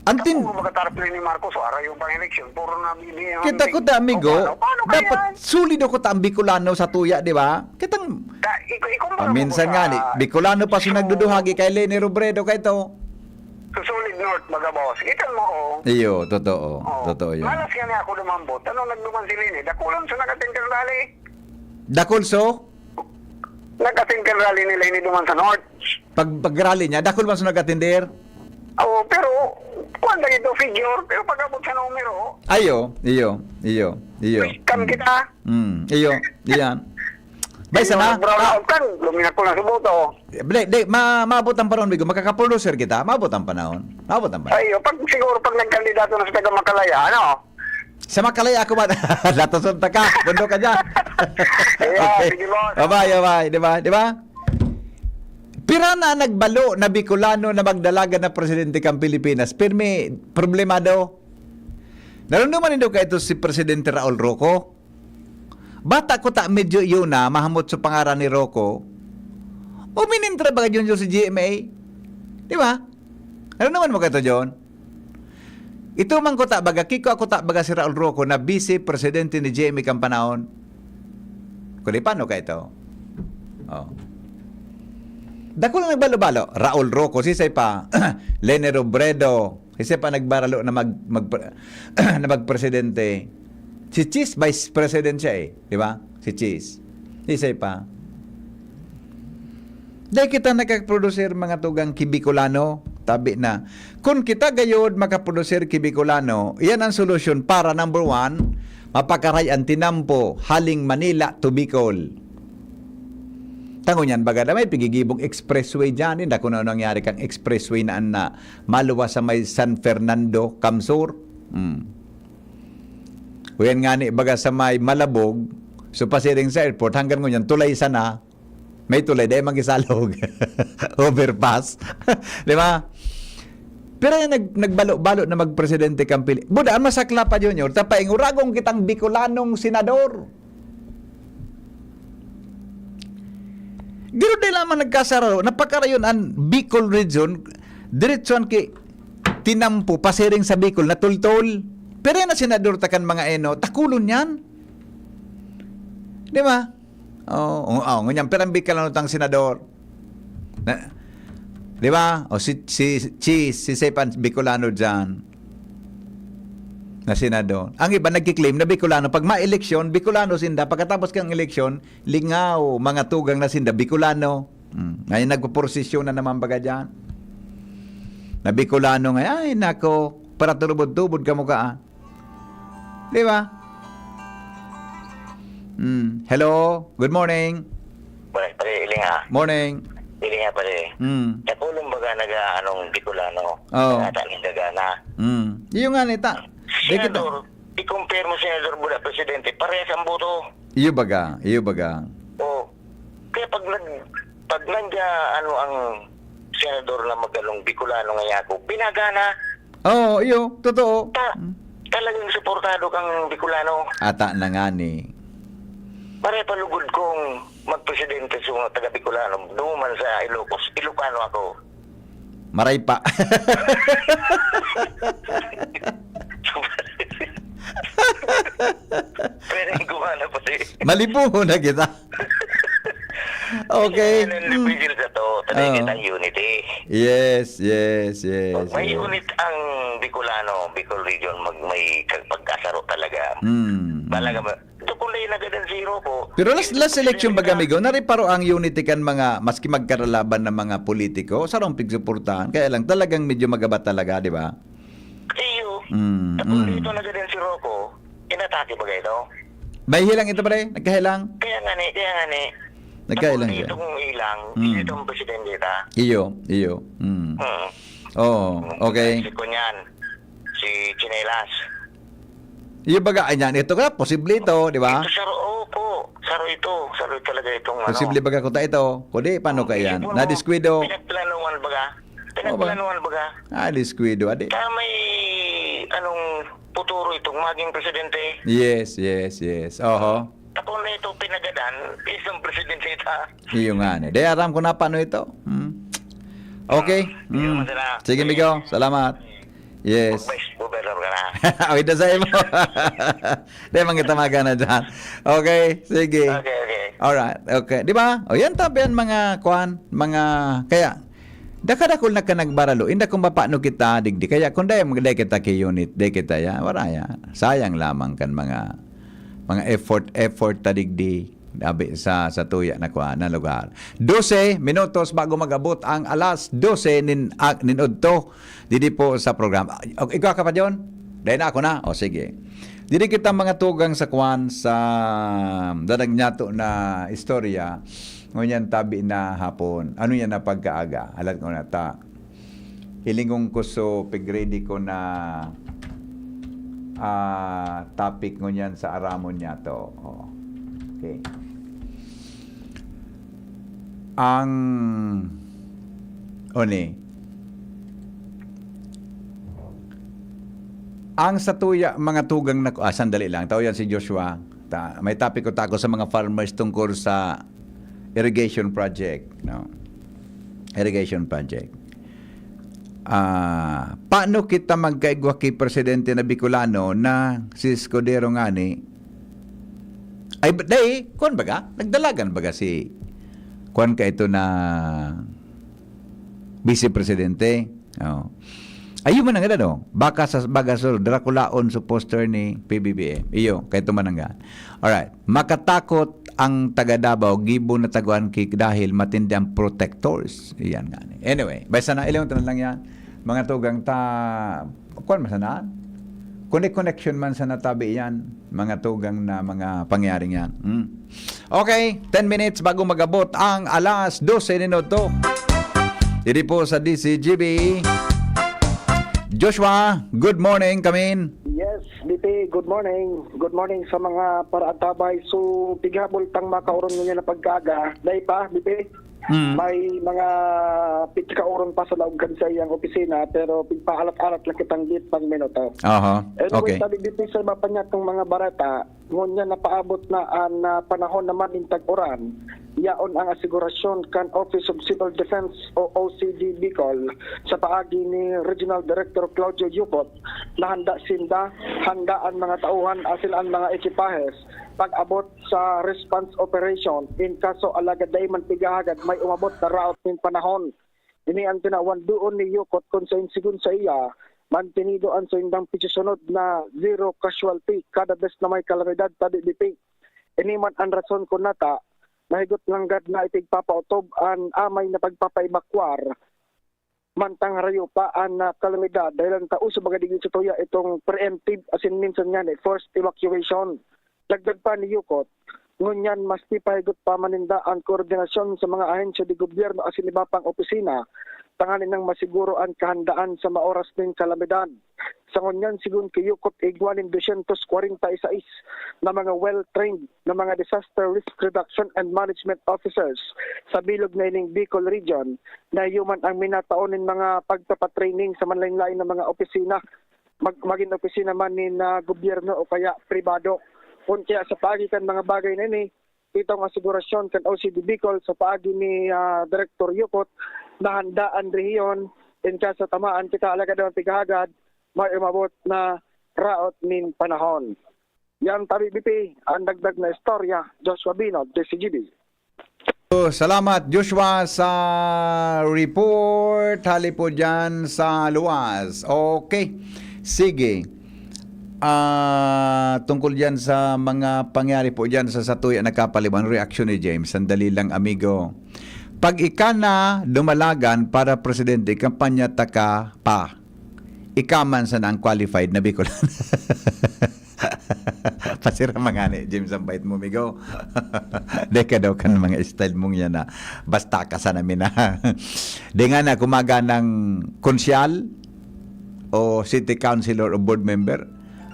Ang tin- Puro baga tarpulin ni Marcos, so, arayo pang eleksyon, puro na bibigyan ng Kita ko big-, ta, amigo. o, paano, paano kaya Dapat yan? sulido ko ta ang Bicolano sa tuya, di ba? Kitang Ka-, ik-, ikumpara mo paminsan ko nga sa ni, Bicolano pa si Su- nagduduhagi kay Leni Robredo kay to. Sa Solid North, baga, boss. Kita mo, oh. Iyo, totoo. Oh. Totoo yun. Malas nga niya ako lumambot. Ano nagduman si Leni? Dakulan sa nag-attend kan rally. Dakol so? Nag-attend kan rally ni Leni duman sa North. Pag, pag rally niya, dakol man so nag-attender? Oo, pero, kuwan lang ito, figure. Pero pag abot sa numero, Ayo, iyo, iyo, iyo. Welcome kita. Mm, iyo, iyan. Bay, Hindi sana? Mag-brown out kan, luminat ko na sa boto. Di, di, ma-, maabot ang panahon, Bigo. Makakaproducer kita. Maabot ang panahon. Maabot ang panahon. Ay, pag, siguro pag nagkandidato na sa taga Makalaya, ano? Sa Makalaya ako ba? Latason ta ka. Bundo ka dyan. Yeah, Okay. sige, boss. Bye-bye, bye-bye. Di ba? Di ba? Pira na nagbalo na Bicolano na magdalagan na presidente kang Pilipinas. Pirmi problemado. Narunduman nindo ka ito si Presidente Raul Roco? Bata ko ta medyo iyo na, mahamot sa pangaran ni Roco. O minintra ba ka dyan si G M A? Di ba? Ano naman mo ka ito, John? Ito man ko ta baga, kiko ako ta baga si Raul Roco na vice presidente ni G M A kan panahon. Kundi paano ka ito? Oh. Dakul na nagbalo-balo. Raul Roco, sisay pa. Leni Robredo, sisay pa nagbaralo na mag, mag, na magpresidente. Si Chis, vice president siya eh. Di ba? Si Chis. Sisay pa. Dai kita nagkaproducer, mga tugang ki Bicolano, tabi na. Kun kita gayod makaproducer ki Bicolano, iyan ang solusyon para, number one, mapakaray an tinampo haling Manila to Bicol. Tango niyan, baga na may pigigibong expressway dyan. Hindi ko na nangyari kang expressway na, na maluwas sa may San Fernando, Kamsur. Hmm. Uyan nga ni, baga sa may Malabog, so pasiring sa airport, hanggang ngunyan, tulay sana. May tulay, dahil magisalog. Overpass. Di ba? Pero yan, nag-, nagbalo-balo na magpresidente kang Pili-, Buda, ang masakla pa, Junior, tapaing uragong kitang Bicolanong senador. Giro di lamang nagkasararo, napakarayon ang Bicol region, diretsuhan ki tinampo, pasiring sa Bicol, natultol. Pero yan ang senador ta kan mga eno, takulon yan. Di ba? Oo, oh, oh, ngunyan, pero ang Bicolano tang senador. Na, di ba? O si, si Cheese, si Sepan Bicolano dyan. Na senador. Ang iba nagkiklaim na Bicolano. Pag ma-eleksyon, Bicolano sinda. Pagkatapos kang eleksyon, lingaw, mga tugang na sinda, Bicolano. Hmm. Ngayon, nagpuprosesyon na naman baga dyan. Na Bicolano nga, ay, nako, para turubod-tubod ka mo ka, ah. Di ba? Hmm. Hello, good morning. Pare, pare, iling ha. Morning. Iling ha, pare. Hmm. Nakulong baga naga, anong Bicolano? Oo. Nagata ng gagana. Hmm. Iyo nga, nita. Di kita Senador, i-compare mo Senador Buda, Presidente, parehas ang boto. Iyo baga, iyo baga. Oh. Kaya pag nag, pag nandya, ano, ang senador na magalong Bicolano nga yako, pinagana. Oo, iyo, totoo. Ta-, Mm. Talagang suportado kang Bicolano. Ata na nga ni. Pare, palugod kong magpresidente sa mga taga Bicolano, duman sa Ilocos, Ilocano ako. Maray pa. Pwede gumana pa di. Malibuho na kita. Okay. Yan ang Mm. difícil sa to. Tanay Oo. kitang unity. Yes, yes, yes, Pag may yes. unit ang Bicolano, Bicol Region, mag-, may kag-, pagkasaro talaga. Mm. Talaga ba? Ito kung lain na gadan zero ko. Pero last, last election baga, amigo, nariparo ang unity kan mga, maski magkaralaban na mga politiko, sarong pigsuportahan. Kaya lang, talagang medyo magabat talaga, di ba? Iyo. Mm, Tapos mm. dito na gadan si Rocco, inatake ba kayo? May hilang ito, pre? Nagkahilang? Kaya nga ni, kaya nga ni. Nagkahilang Tapos siya. Itong ilang, Mm. itong presidente ta. Iyo, iyo. Mm. Mm. Oo, okay. Si Kunyan, si Chinelas. Iyo baga, ay, yan, ito ka, posible ito, di ba? Ito, saro, opo. Saro ito. Saro talaga itong ano. Posible baga kuta ito. Kundi, paano Oo, kaya? hindi po, no. Nadiskuido. Pinagplanuhan baga. Oo ba? Pinagplanuhan baga. Ah, diskuido, adi. Kaya may anong futuro itong maging presidente. Yes, yes, yes. Oho. Ako na ito pinagadan, isang presidente ita. Iyo nga, ni. Di, aram ko na paano ito. Hmm. Okay. Ah, iyo, Hmm. masala. Sige, Sige. Migo. Salamat. Yes. Mag-vice governor ka na. Awit na sa imo. Di, mangitamaga na dyan. Okay, sige. Okay, okay. Alright, okay. Di ba? O, yan tabi yan, mga kwan, mga, kaya, dakadakul na ka nagbaralo, inda kung mapano kita, digdi. Kaya kung dai, dai kita ki-unit, dai kita, ya, wala, ya. Sayang lamang kan mga, mga effort, effort ta digdi, abi sa, sa tuya na kwa, na lugar. Dose minutos bago mag-abot ang alas dose nin, ah, nin udto, didi po sa programa. Ah, ikaw ka pa, John? Dai na, ako na. O, sige. Didi kita mga tugang sa kwan, sa dadag nyato na istorya. Ngunyan tabi na hapon. Ano yan na pagkaaga? Alat ko na ta. Hilingon ko so, pig-ready ko na, ah, topic ngunyan sa aramon niya to. Oh. Okay. Ang, oni, ang satuya, mga tugang na, ah, sandali lang. Tao yan si Joshua. Ta, may topic ko ta ako sa mga farmers tungkol sa irrigation project, no? Irrigation project. Ah, paano kita magkaigwa ki presidente na Bicolano na si Escudero ngani? Ay, ba-, dai, kuwan baga? Nagdalagan baga si, kuwan ka ito na vice presidente? Oh. Ayun man ang ano, baka sa Bagasol, Draculaon sa poster ni P B B M. Iyo, kay tumanangga. Alright. Makatakot ang taga Davao, gibo na taguan ki dahil matindi ang protectors. Iyan nga ni. Anyway, basta na, ilang tanan lang yan. Mga tugang ta, kuwan man sana? Connect-connection man sa natabi yan. Mga tugang na mga pangyaring yan. Hmm. Okay, ten minutes bago magabot ang alas dose minuto. Diri po sa D C G B. Joshua, good morning, kamin. Yes, B P, good morning. Good morning sa mga paraantabay. So, pighabol tang makaoron ngunyan na pagkaaga. Dai pa, B P? Mm. May mga pitsa ka oron pa sa laog kan saiyang opisina, pero pigpaalat-alat lang kitang dit pang minuto. Aha. Anyway, Okay. sabi dito sa iba pa niya itong mga bareta, ngunyan napaabot na an ah, panahon naman nin tag-uran. Yaon ang asigurasyon kan Office of Civil Defense o O C D Bicol sa paagi ni Regional Director Claudio Yucot na handa sinda, handa an mga tauhan asin an mga ekipahes pag-abot sa response operation. In kaso alagad dai man pighahagad may umabot na raot nin panahon. Ini ang tinawan doon ni Yucot kun sain sigon sa iya, mantenido an saindang pagsusunod na zero casualty kada bes na may kalamidad tabi bipi. Ini man an rason kun nata, mahigot nanggad na ipigpapautob an amay na pagpapaibakwar mantang harayo pa an ah, kalamidad, dahilan ta uso baga digdi sa tuya itong preemptive asin minsan nga ni forced evacuation. Dagdag pa ni Yucot, ngunyan mas ipahigot pa maninda an koordinasyon sa mga ahensya de gobyerno asin iba pang opisina tanganing masiguro an kahandaan sa maoras nin kalamidad. Sa ngunyan, sigon ki Yucot, igwa nin dosyentos kwarenta y seis na mga well-trained na mga disaster risk reduction and management officers sa bilog na ining Bicol Region na human ang minatao nin mga pagpapatraining sa manlain-lain na mga opisina, mag, magin opisina man nin ah, gobyerno o kaya pribado. Kun kaya sa paagi kan mga bagay na ini, itong asigurasyon kan O C D Bicol sa paagi ni ah, Director Yucot na handa an rehiyon in kaso tamaan kita alagad ang pighahagad, may umabot na raot nin panahon. Yan tabi B P, ang dagdag na istorya, Joshua Bino, D C G B. So, salamat, Joshua, sa report. Hali po dyan sa luwas. Okay. Sige. Ah, tungkol dyan sa mga pangyari po dyan sa Satuya na Kapalibutan, reaksyon ni James. Sandali lang, amigo. Pag ika na dumalagan para presidente, kampanya taka pa. Ika man sana ang qualified na Bicolan. Pasira mga ni James ang bait mo, migo. Deka daw kan mga style mong yan na basta ka sana mina. Di nga na kumaga ng konsyal o city councilor o board member,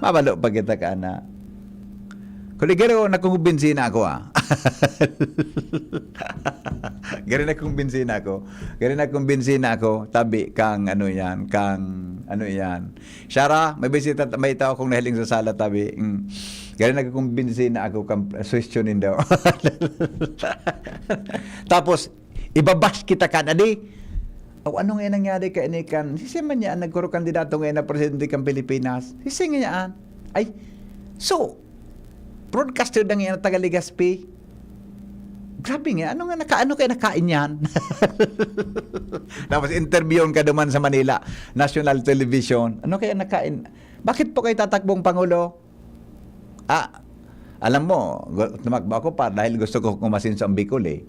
mabalo pa kita ka na. Kuli garo, nakumbinsi na ako, ah. Gari nakumbinsi na ako. Gari nakumbinsi na ako. Tabi kang ano yan, kang ano yan. Shara, may bisita, may tao akong nahiling sa sala, tabi. Mm. Gari nakukumbinsi na ako kang suwestiyonin daw. Tapos, ibabash kita kan, adi. O ano nga nangyari ka ini kan? Sisi man niya ang nagkuro kandidato ngayon na presidente kan Pilipinas. Sisi nga yan. Ay, so, broadcaster na ngayon na taga Legazpi. Grabe nga, ano nga naka, ano kaya nakain yan? Tapos interviewon ka duman sa Manila, national television. Ano kaya nakain? Bakit po kayo tatakbong Pangulo? Ah, alam mo, gu- tumakbo ako pa dahil gusto ko umasenso ang Bicol eh.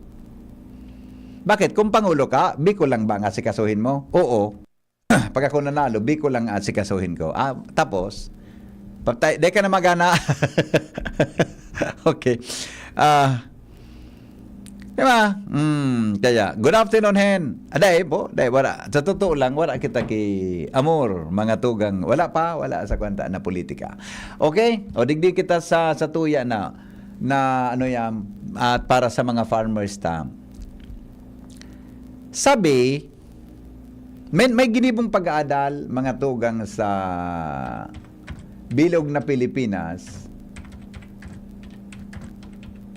Bakit? Kung Pangulo ka, Bicol lang ba ang asikasuhin mo? Oo. Pag ako nanalo, Bicol lang ang asikasuhin ko. Ah, tapos, patay, di ka na magana. Okay. Ah, di ba? Mm, kaya, good afternoon, Hen. Aday po, day, wala. Sa totoo lang, wala kita ki amor, mga tugang. Wala pa, wala sa kwanta na politika. Okay? O digdi kita sa, sa tuya na, na ano yan, at para sa mga farmers ta. Sabi, may, may ginibong pag-aadal, mga tugang sa bilog na Pilipinas,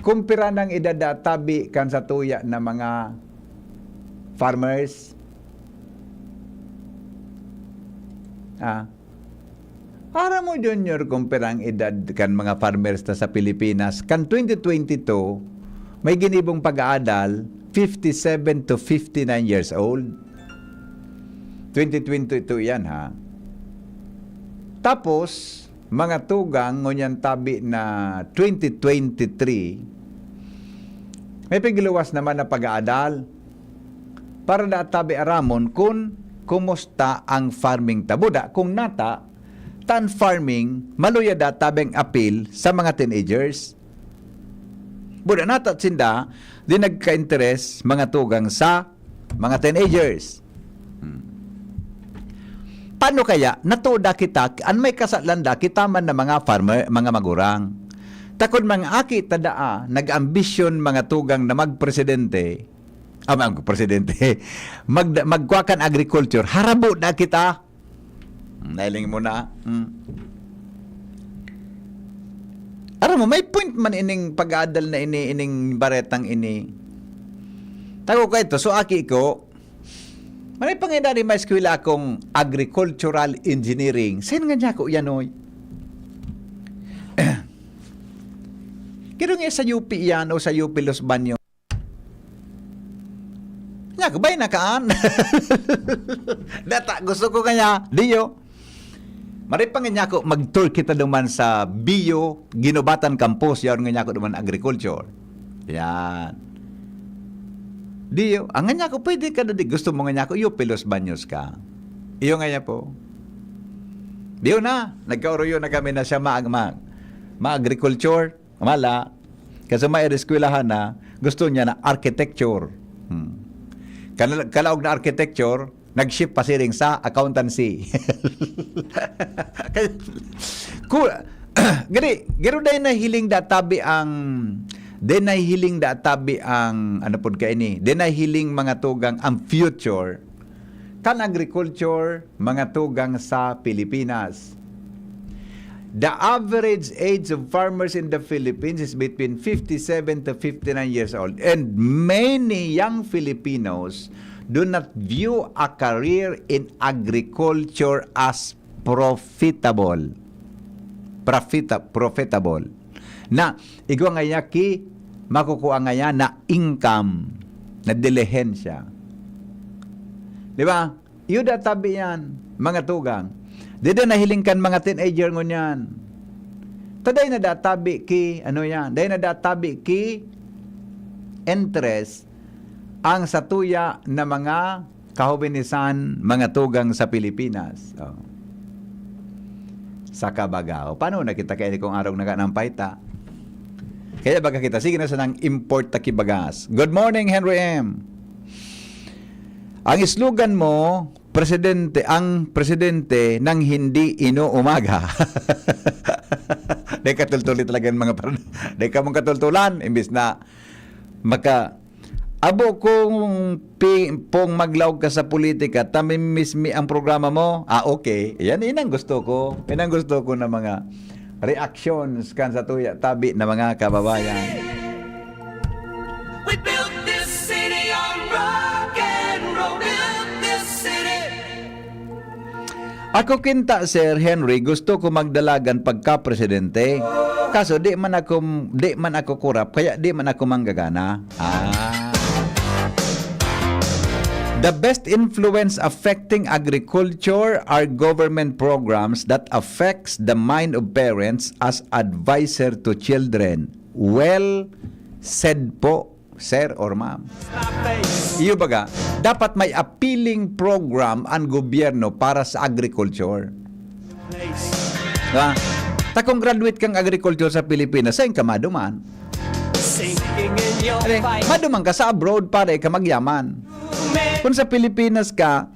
kung pira nang edad na tabi kan sa tuya na mga farmers. Ah. Para mo, Junior, kung pira ang edad kan mga farmers ta sa Pilipinas, kan twenty twenty-two, may ginibong pag-aadal, fifty-seven to fifty-nine years old. Twenty twenty-two yan, ha. Tapos, mga tugang, ngunyan tabi na twenty twenty-three, may pigluwas naman na pag-aadal para da tabi aramon kun kumusta ang farming ta. Buda, kung nata, tan farming, maluya da tabi ang apil sa mga teenagers. Buda, nata sinda, di nagka-interes mga tugang sa mga teenagers. Hmm. Paano kaya natuda kita, an may kasalan da, kita man na mga farmer, mga magurang? Takod mga aki ta daa, nag-ambisyon mga tugang na magpresidente, Amang presidente, mag, magkwa kan agriculture, harabo na kita. Nailing mo na. Hmm. Aram mo, may point man ining pag-aadal na ini, ining baretang ini. Tago ka ito. So, aki ko, manay pangidari may eskwela akong agricultural engineering. Saan nga niya ako yan, oy? Kiro nga sa U P yan o sa U P Los Baños. Nya, kabay na kaan. Data, gusto ko kaya, diyo. Maripangin niya ako, mag-tour kita duman sa Bio, Ginobatan Campus, yaon nga niya ako duman agriculture. Yan. Diyo, ang nga niya ako, pwede ka na di, gusto mo nga niya ako, iyo, Pilos Banyos ka. Iyo nga niya po. Diyo na, nagkaoroyo na kami na siya ma, ma, ma-agriculture. Mala, kasi may eskwelahan na gusto niya na architecture. Hmm. Kala-, kalaog na architecture, nag-shift pa siring sa accountancy. Kaya, ku-, gani, garo dahil nahiling databi ang, dahil nahiling databi ang, ano pod ka ini, dahil nahiling mga tugang ang future, kan agriculture, mga tugang sa Pilipinas. The average age of farmers in the Philippines is between fifty-seven to fifty-nine years old, and many young Filipinos do not view a career in agriculture as profitable. Profita-, profitable. Na, igwa ngaya ki, makukuha ngaya na income, na dilihensya. Di ba? Iyo databi yan, mga tugang. Dida nahiling kan mga teenager ngunyan. Ta dai na databi ki, ano yan, dai na databi ki interest ang satuya na mga kahobenisan, mga tugang sa Pilipinas. Oh. Sa Kabagao. Paano na kita kaini kung arog na ka ng paita? Kaya baga kita, sige na sanang import ta ki bagas. Good morning, Henry M. Ang slogan mo, presidente, ang presidente ng hindi inuumaga. Dai katultuli talaga ang mga par-, dai ka mong katultulan, imbis na maka-, abo kung pi-, pong maglaog ka sa politika, tamimiss mi ang programa mo. Ah, okay. Yan, yan ang gusto ko. Yan ang gusto ko na mga reactions kan satuya tabi na mga kababayan. We built this city on rock and roll. Built this city. Ako kinta, Sir Henry, gusto ko magdalagan pagka-presidente. Kaso di man ako, di man ako kurap, kaya di man ako manggagana. Ah. The best influence affecting agriculture are government programs that affects the mind of parents as advisor to children. Well said po, sir or ma'am. Iyo baga, dapat may appealing program ang gobyerno para sa agriculture. Diba? Ta kung graduate kang agriculture sa Pilipinas, saan ka maduman? Sinking in your Ano, fight. Maduman ka sa abroad para ka magyaman. Kung sa Pilipinas ka,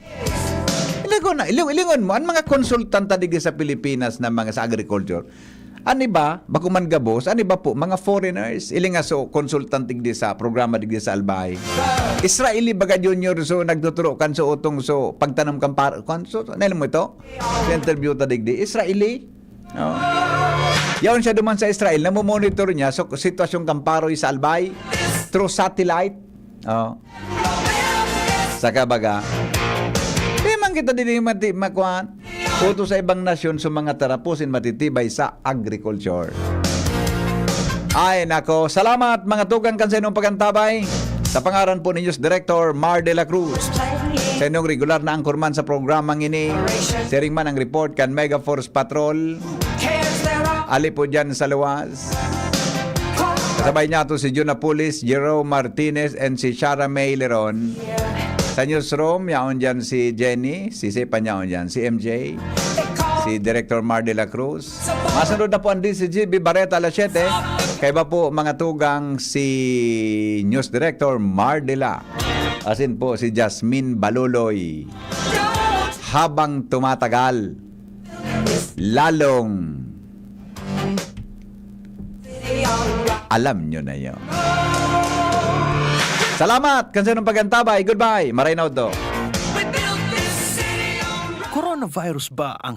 ilingon na, iling-, ilingon mo, ang mga konsultanta digdi sa Pilipinas na mga sa agriculture, ang iba, bako man gabos, ang iba po, mga foreigners, ilinga so, consultant digdi sa programa digdi sa Albay. Israeli baga junior, so, nagtuturo kan so, utong so, pagtanom kan par-, kan so, nailan mo ito? Sa interview ta digdi, Israeli? Oh. Yaon siya duman sa Israel, namomonitor niya so sitwasyon kan paroy sa Albay through satellite. Oh. Saka baga, di man kita dili mati-, makuan. Uto sa ibang nasyon sa mga tarapusin matitibay sa agriculture. Ay, nako. Salamat, mga tugang, kan sa inyong pagantabay. Sa pangaran po ni News Director Mar de la Cruz, sa inyong regular na anchorman sa programang ini, siring man ang report kan Mega Force Patrol. Ali po dyan sa luwas. Kasabay niya to si Jun Apulis, Jerome Martinez, and si Shara May Leron. Sa newsroom, yaon dyan si Jenny, si Sepa yaon dyan, si M J, si Director Mar de la Cruz. Masunod na po ang D Z G B Bareta alas siyete. Kaiba po, mga tugang, si News Director Mar de la. Asin po si Jasmine Baluloy. Habang tumatagal, lalong alam nyo na yon. Salamat kan saindong pag-antabay. Goodbye. Maray na udto. Coronavirus ba ang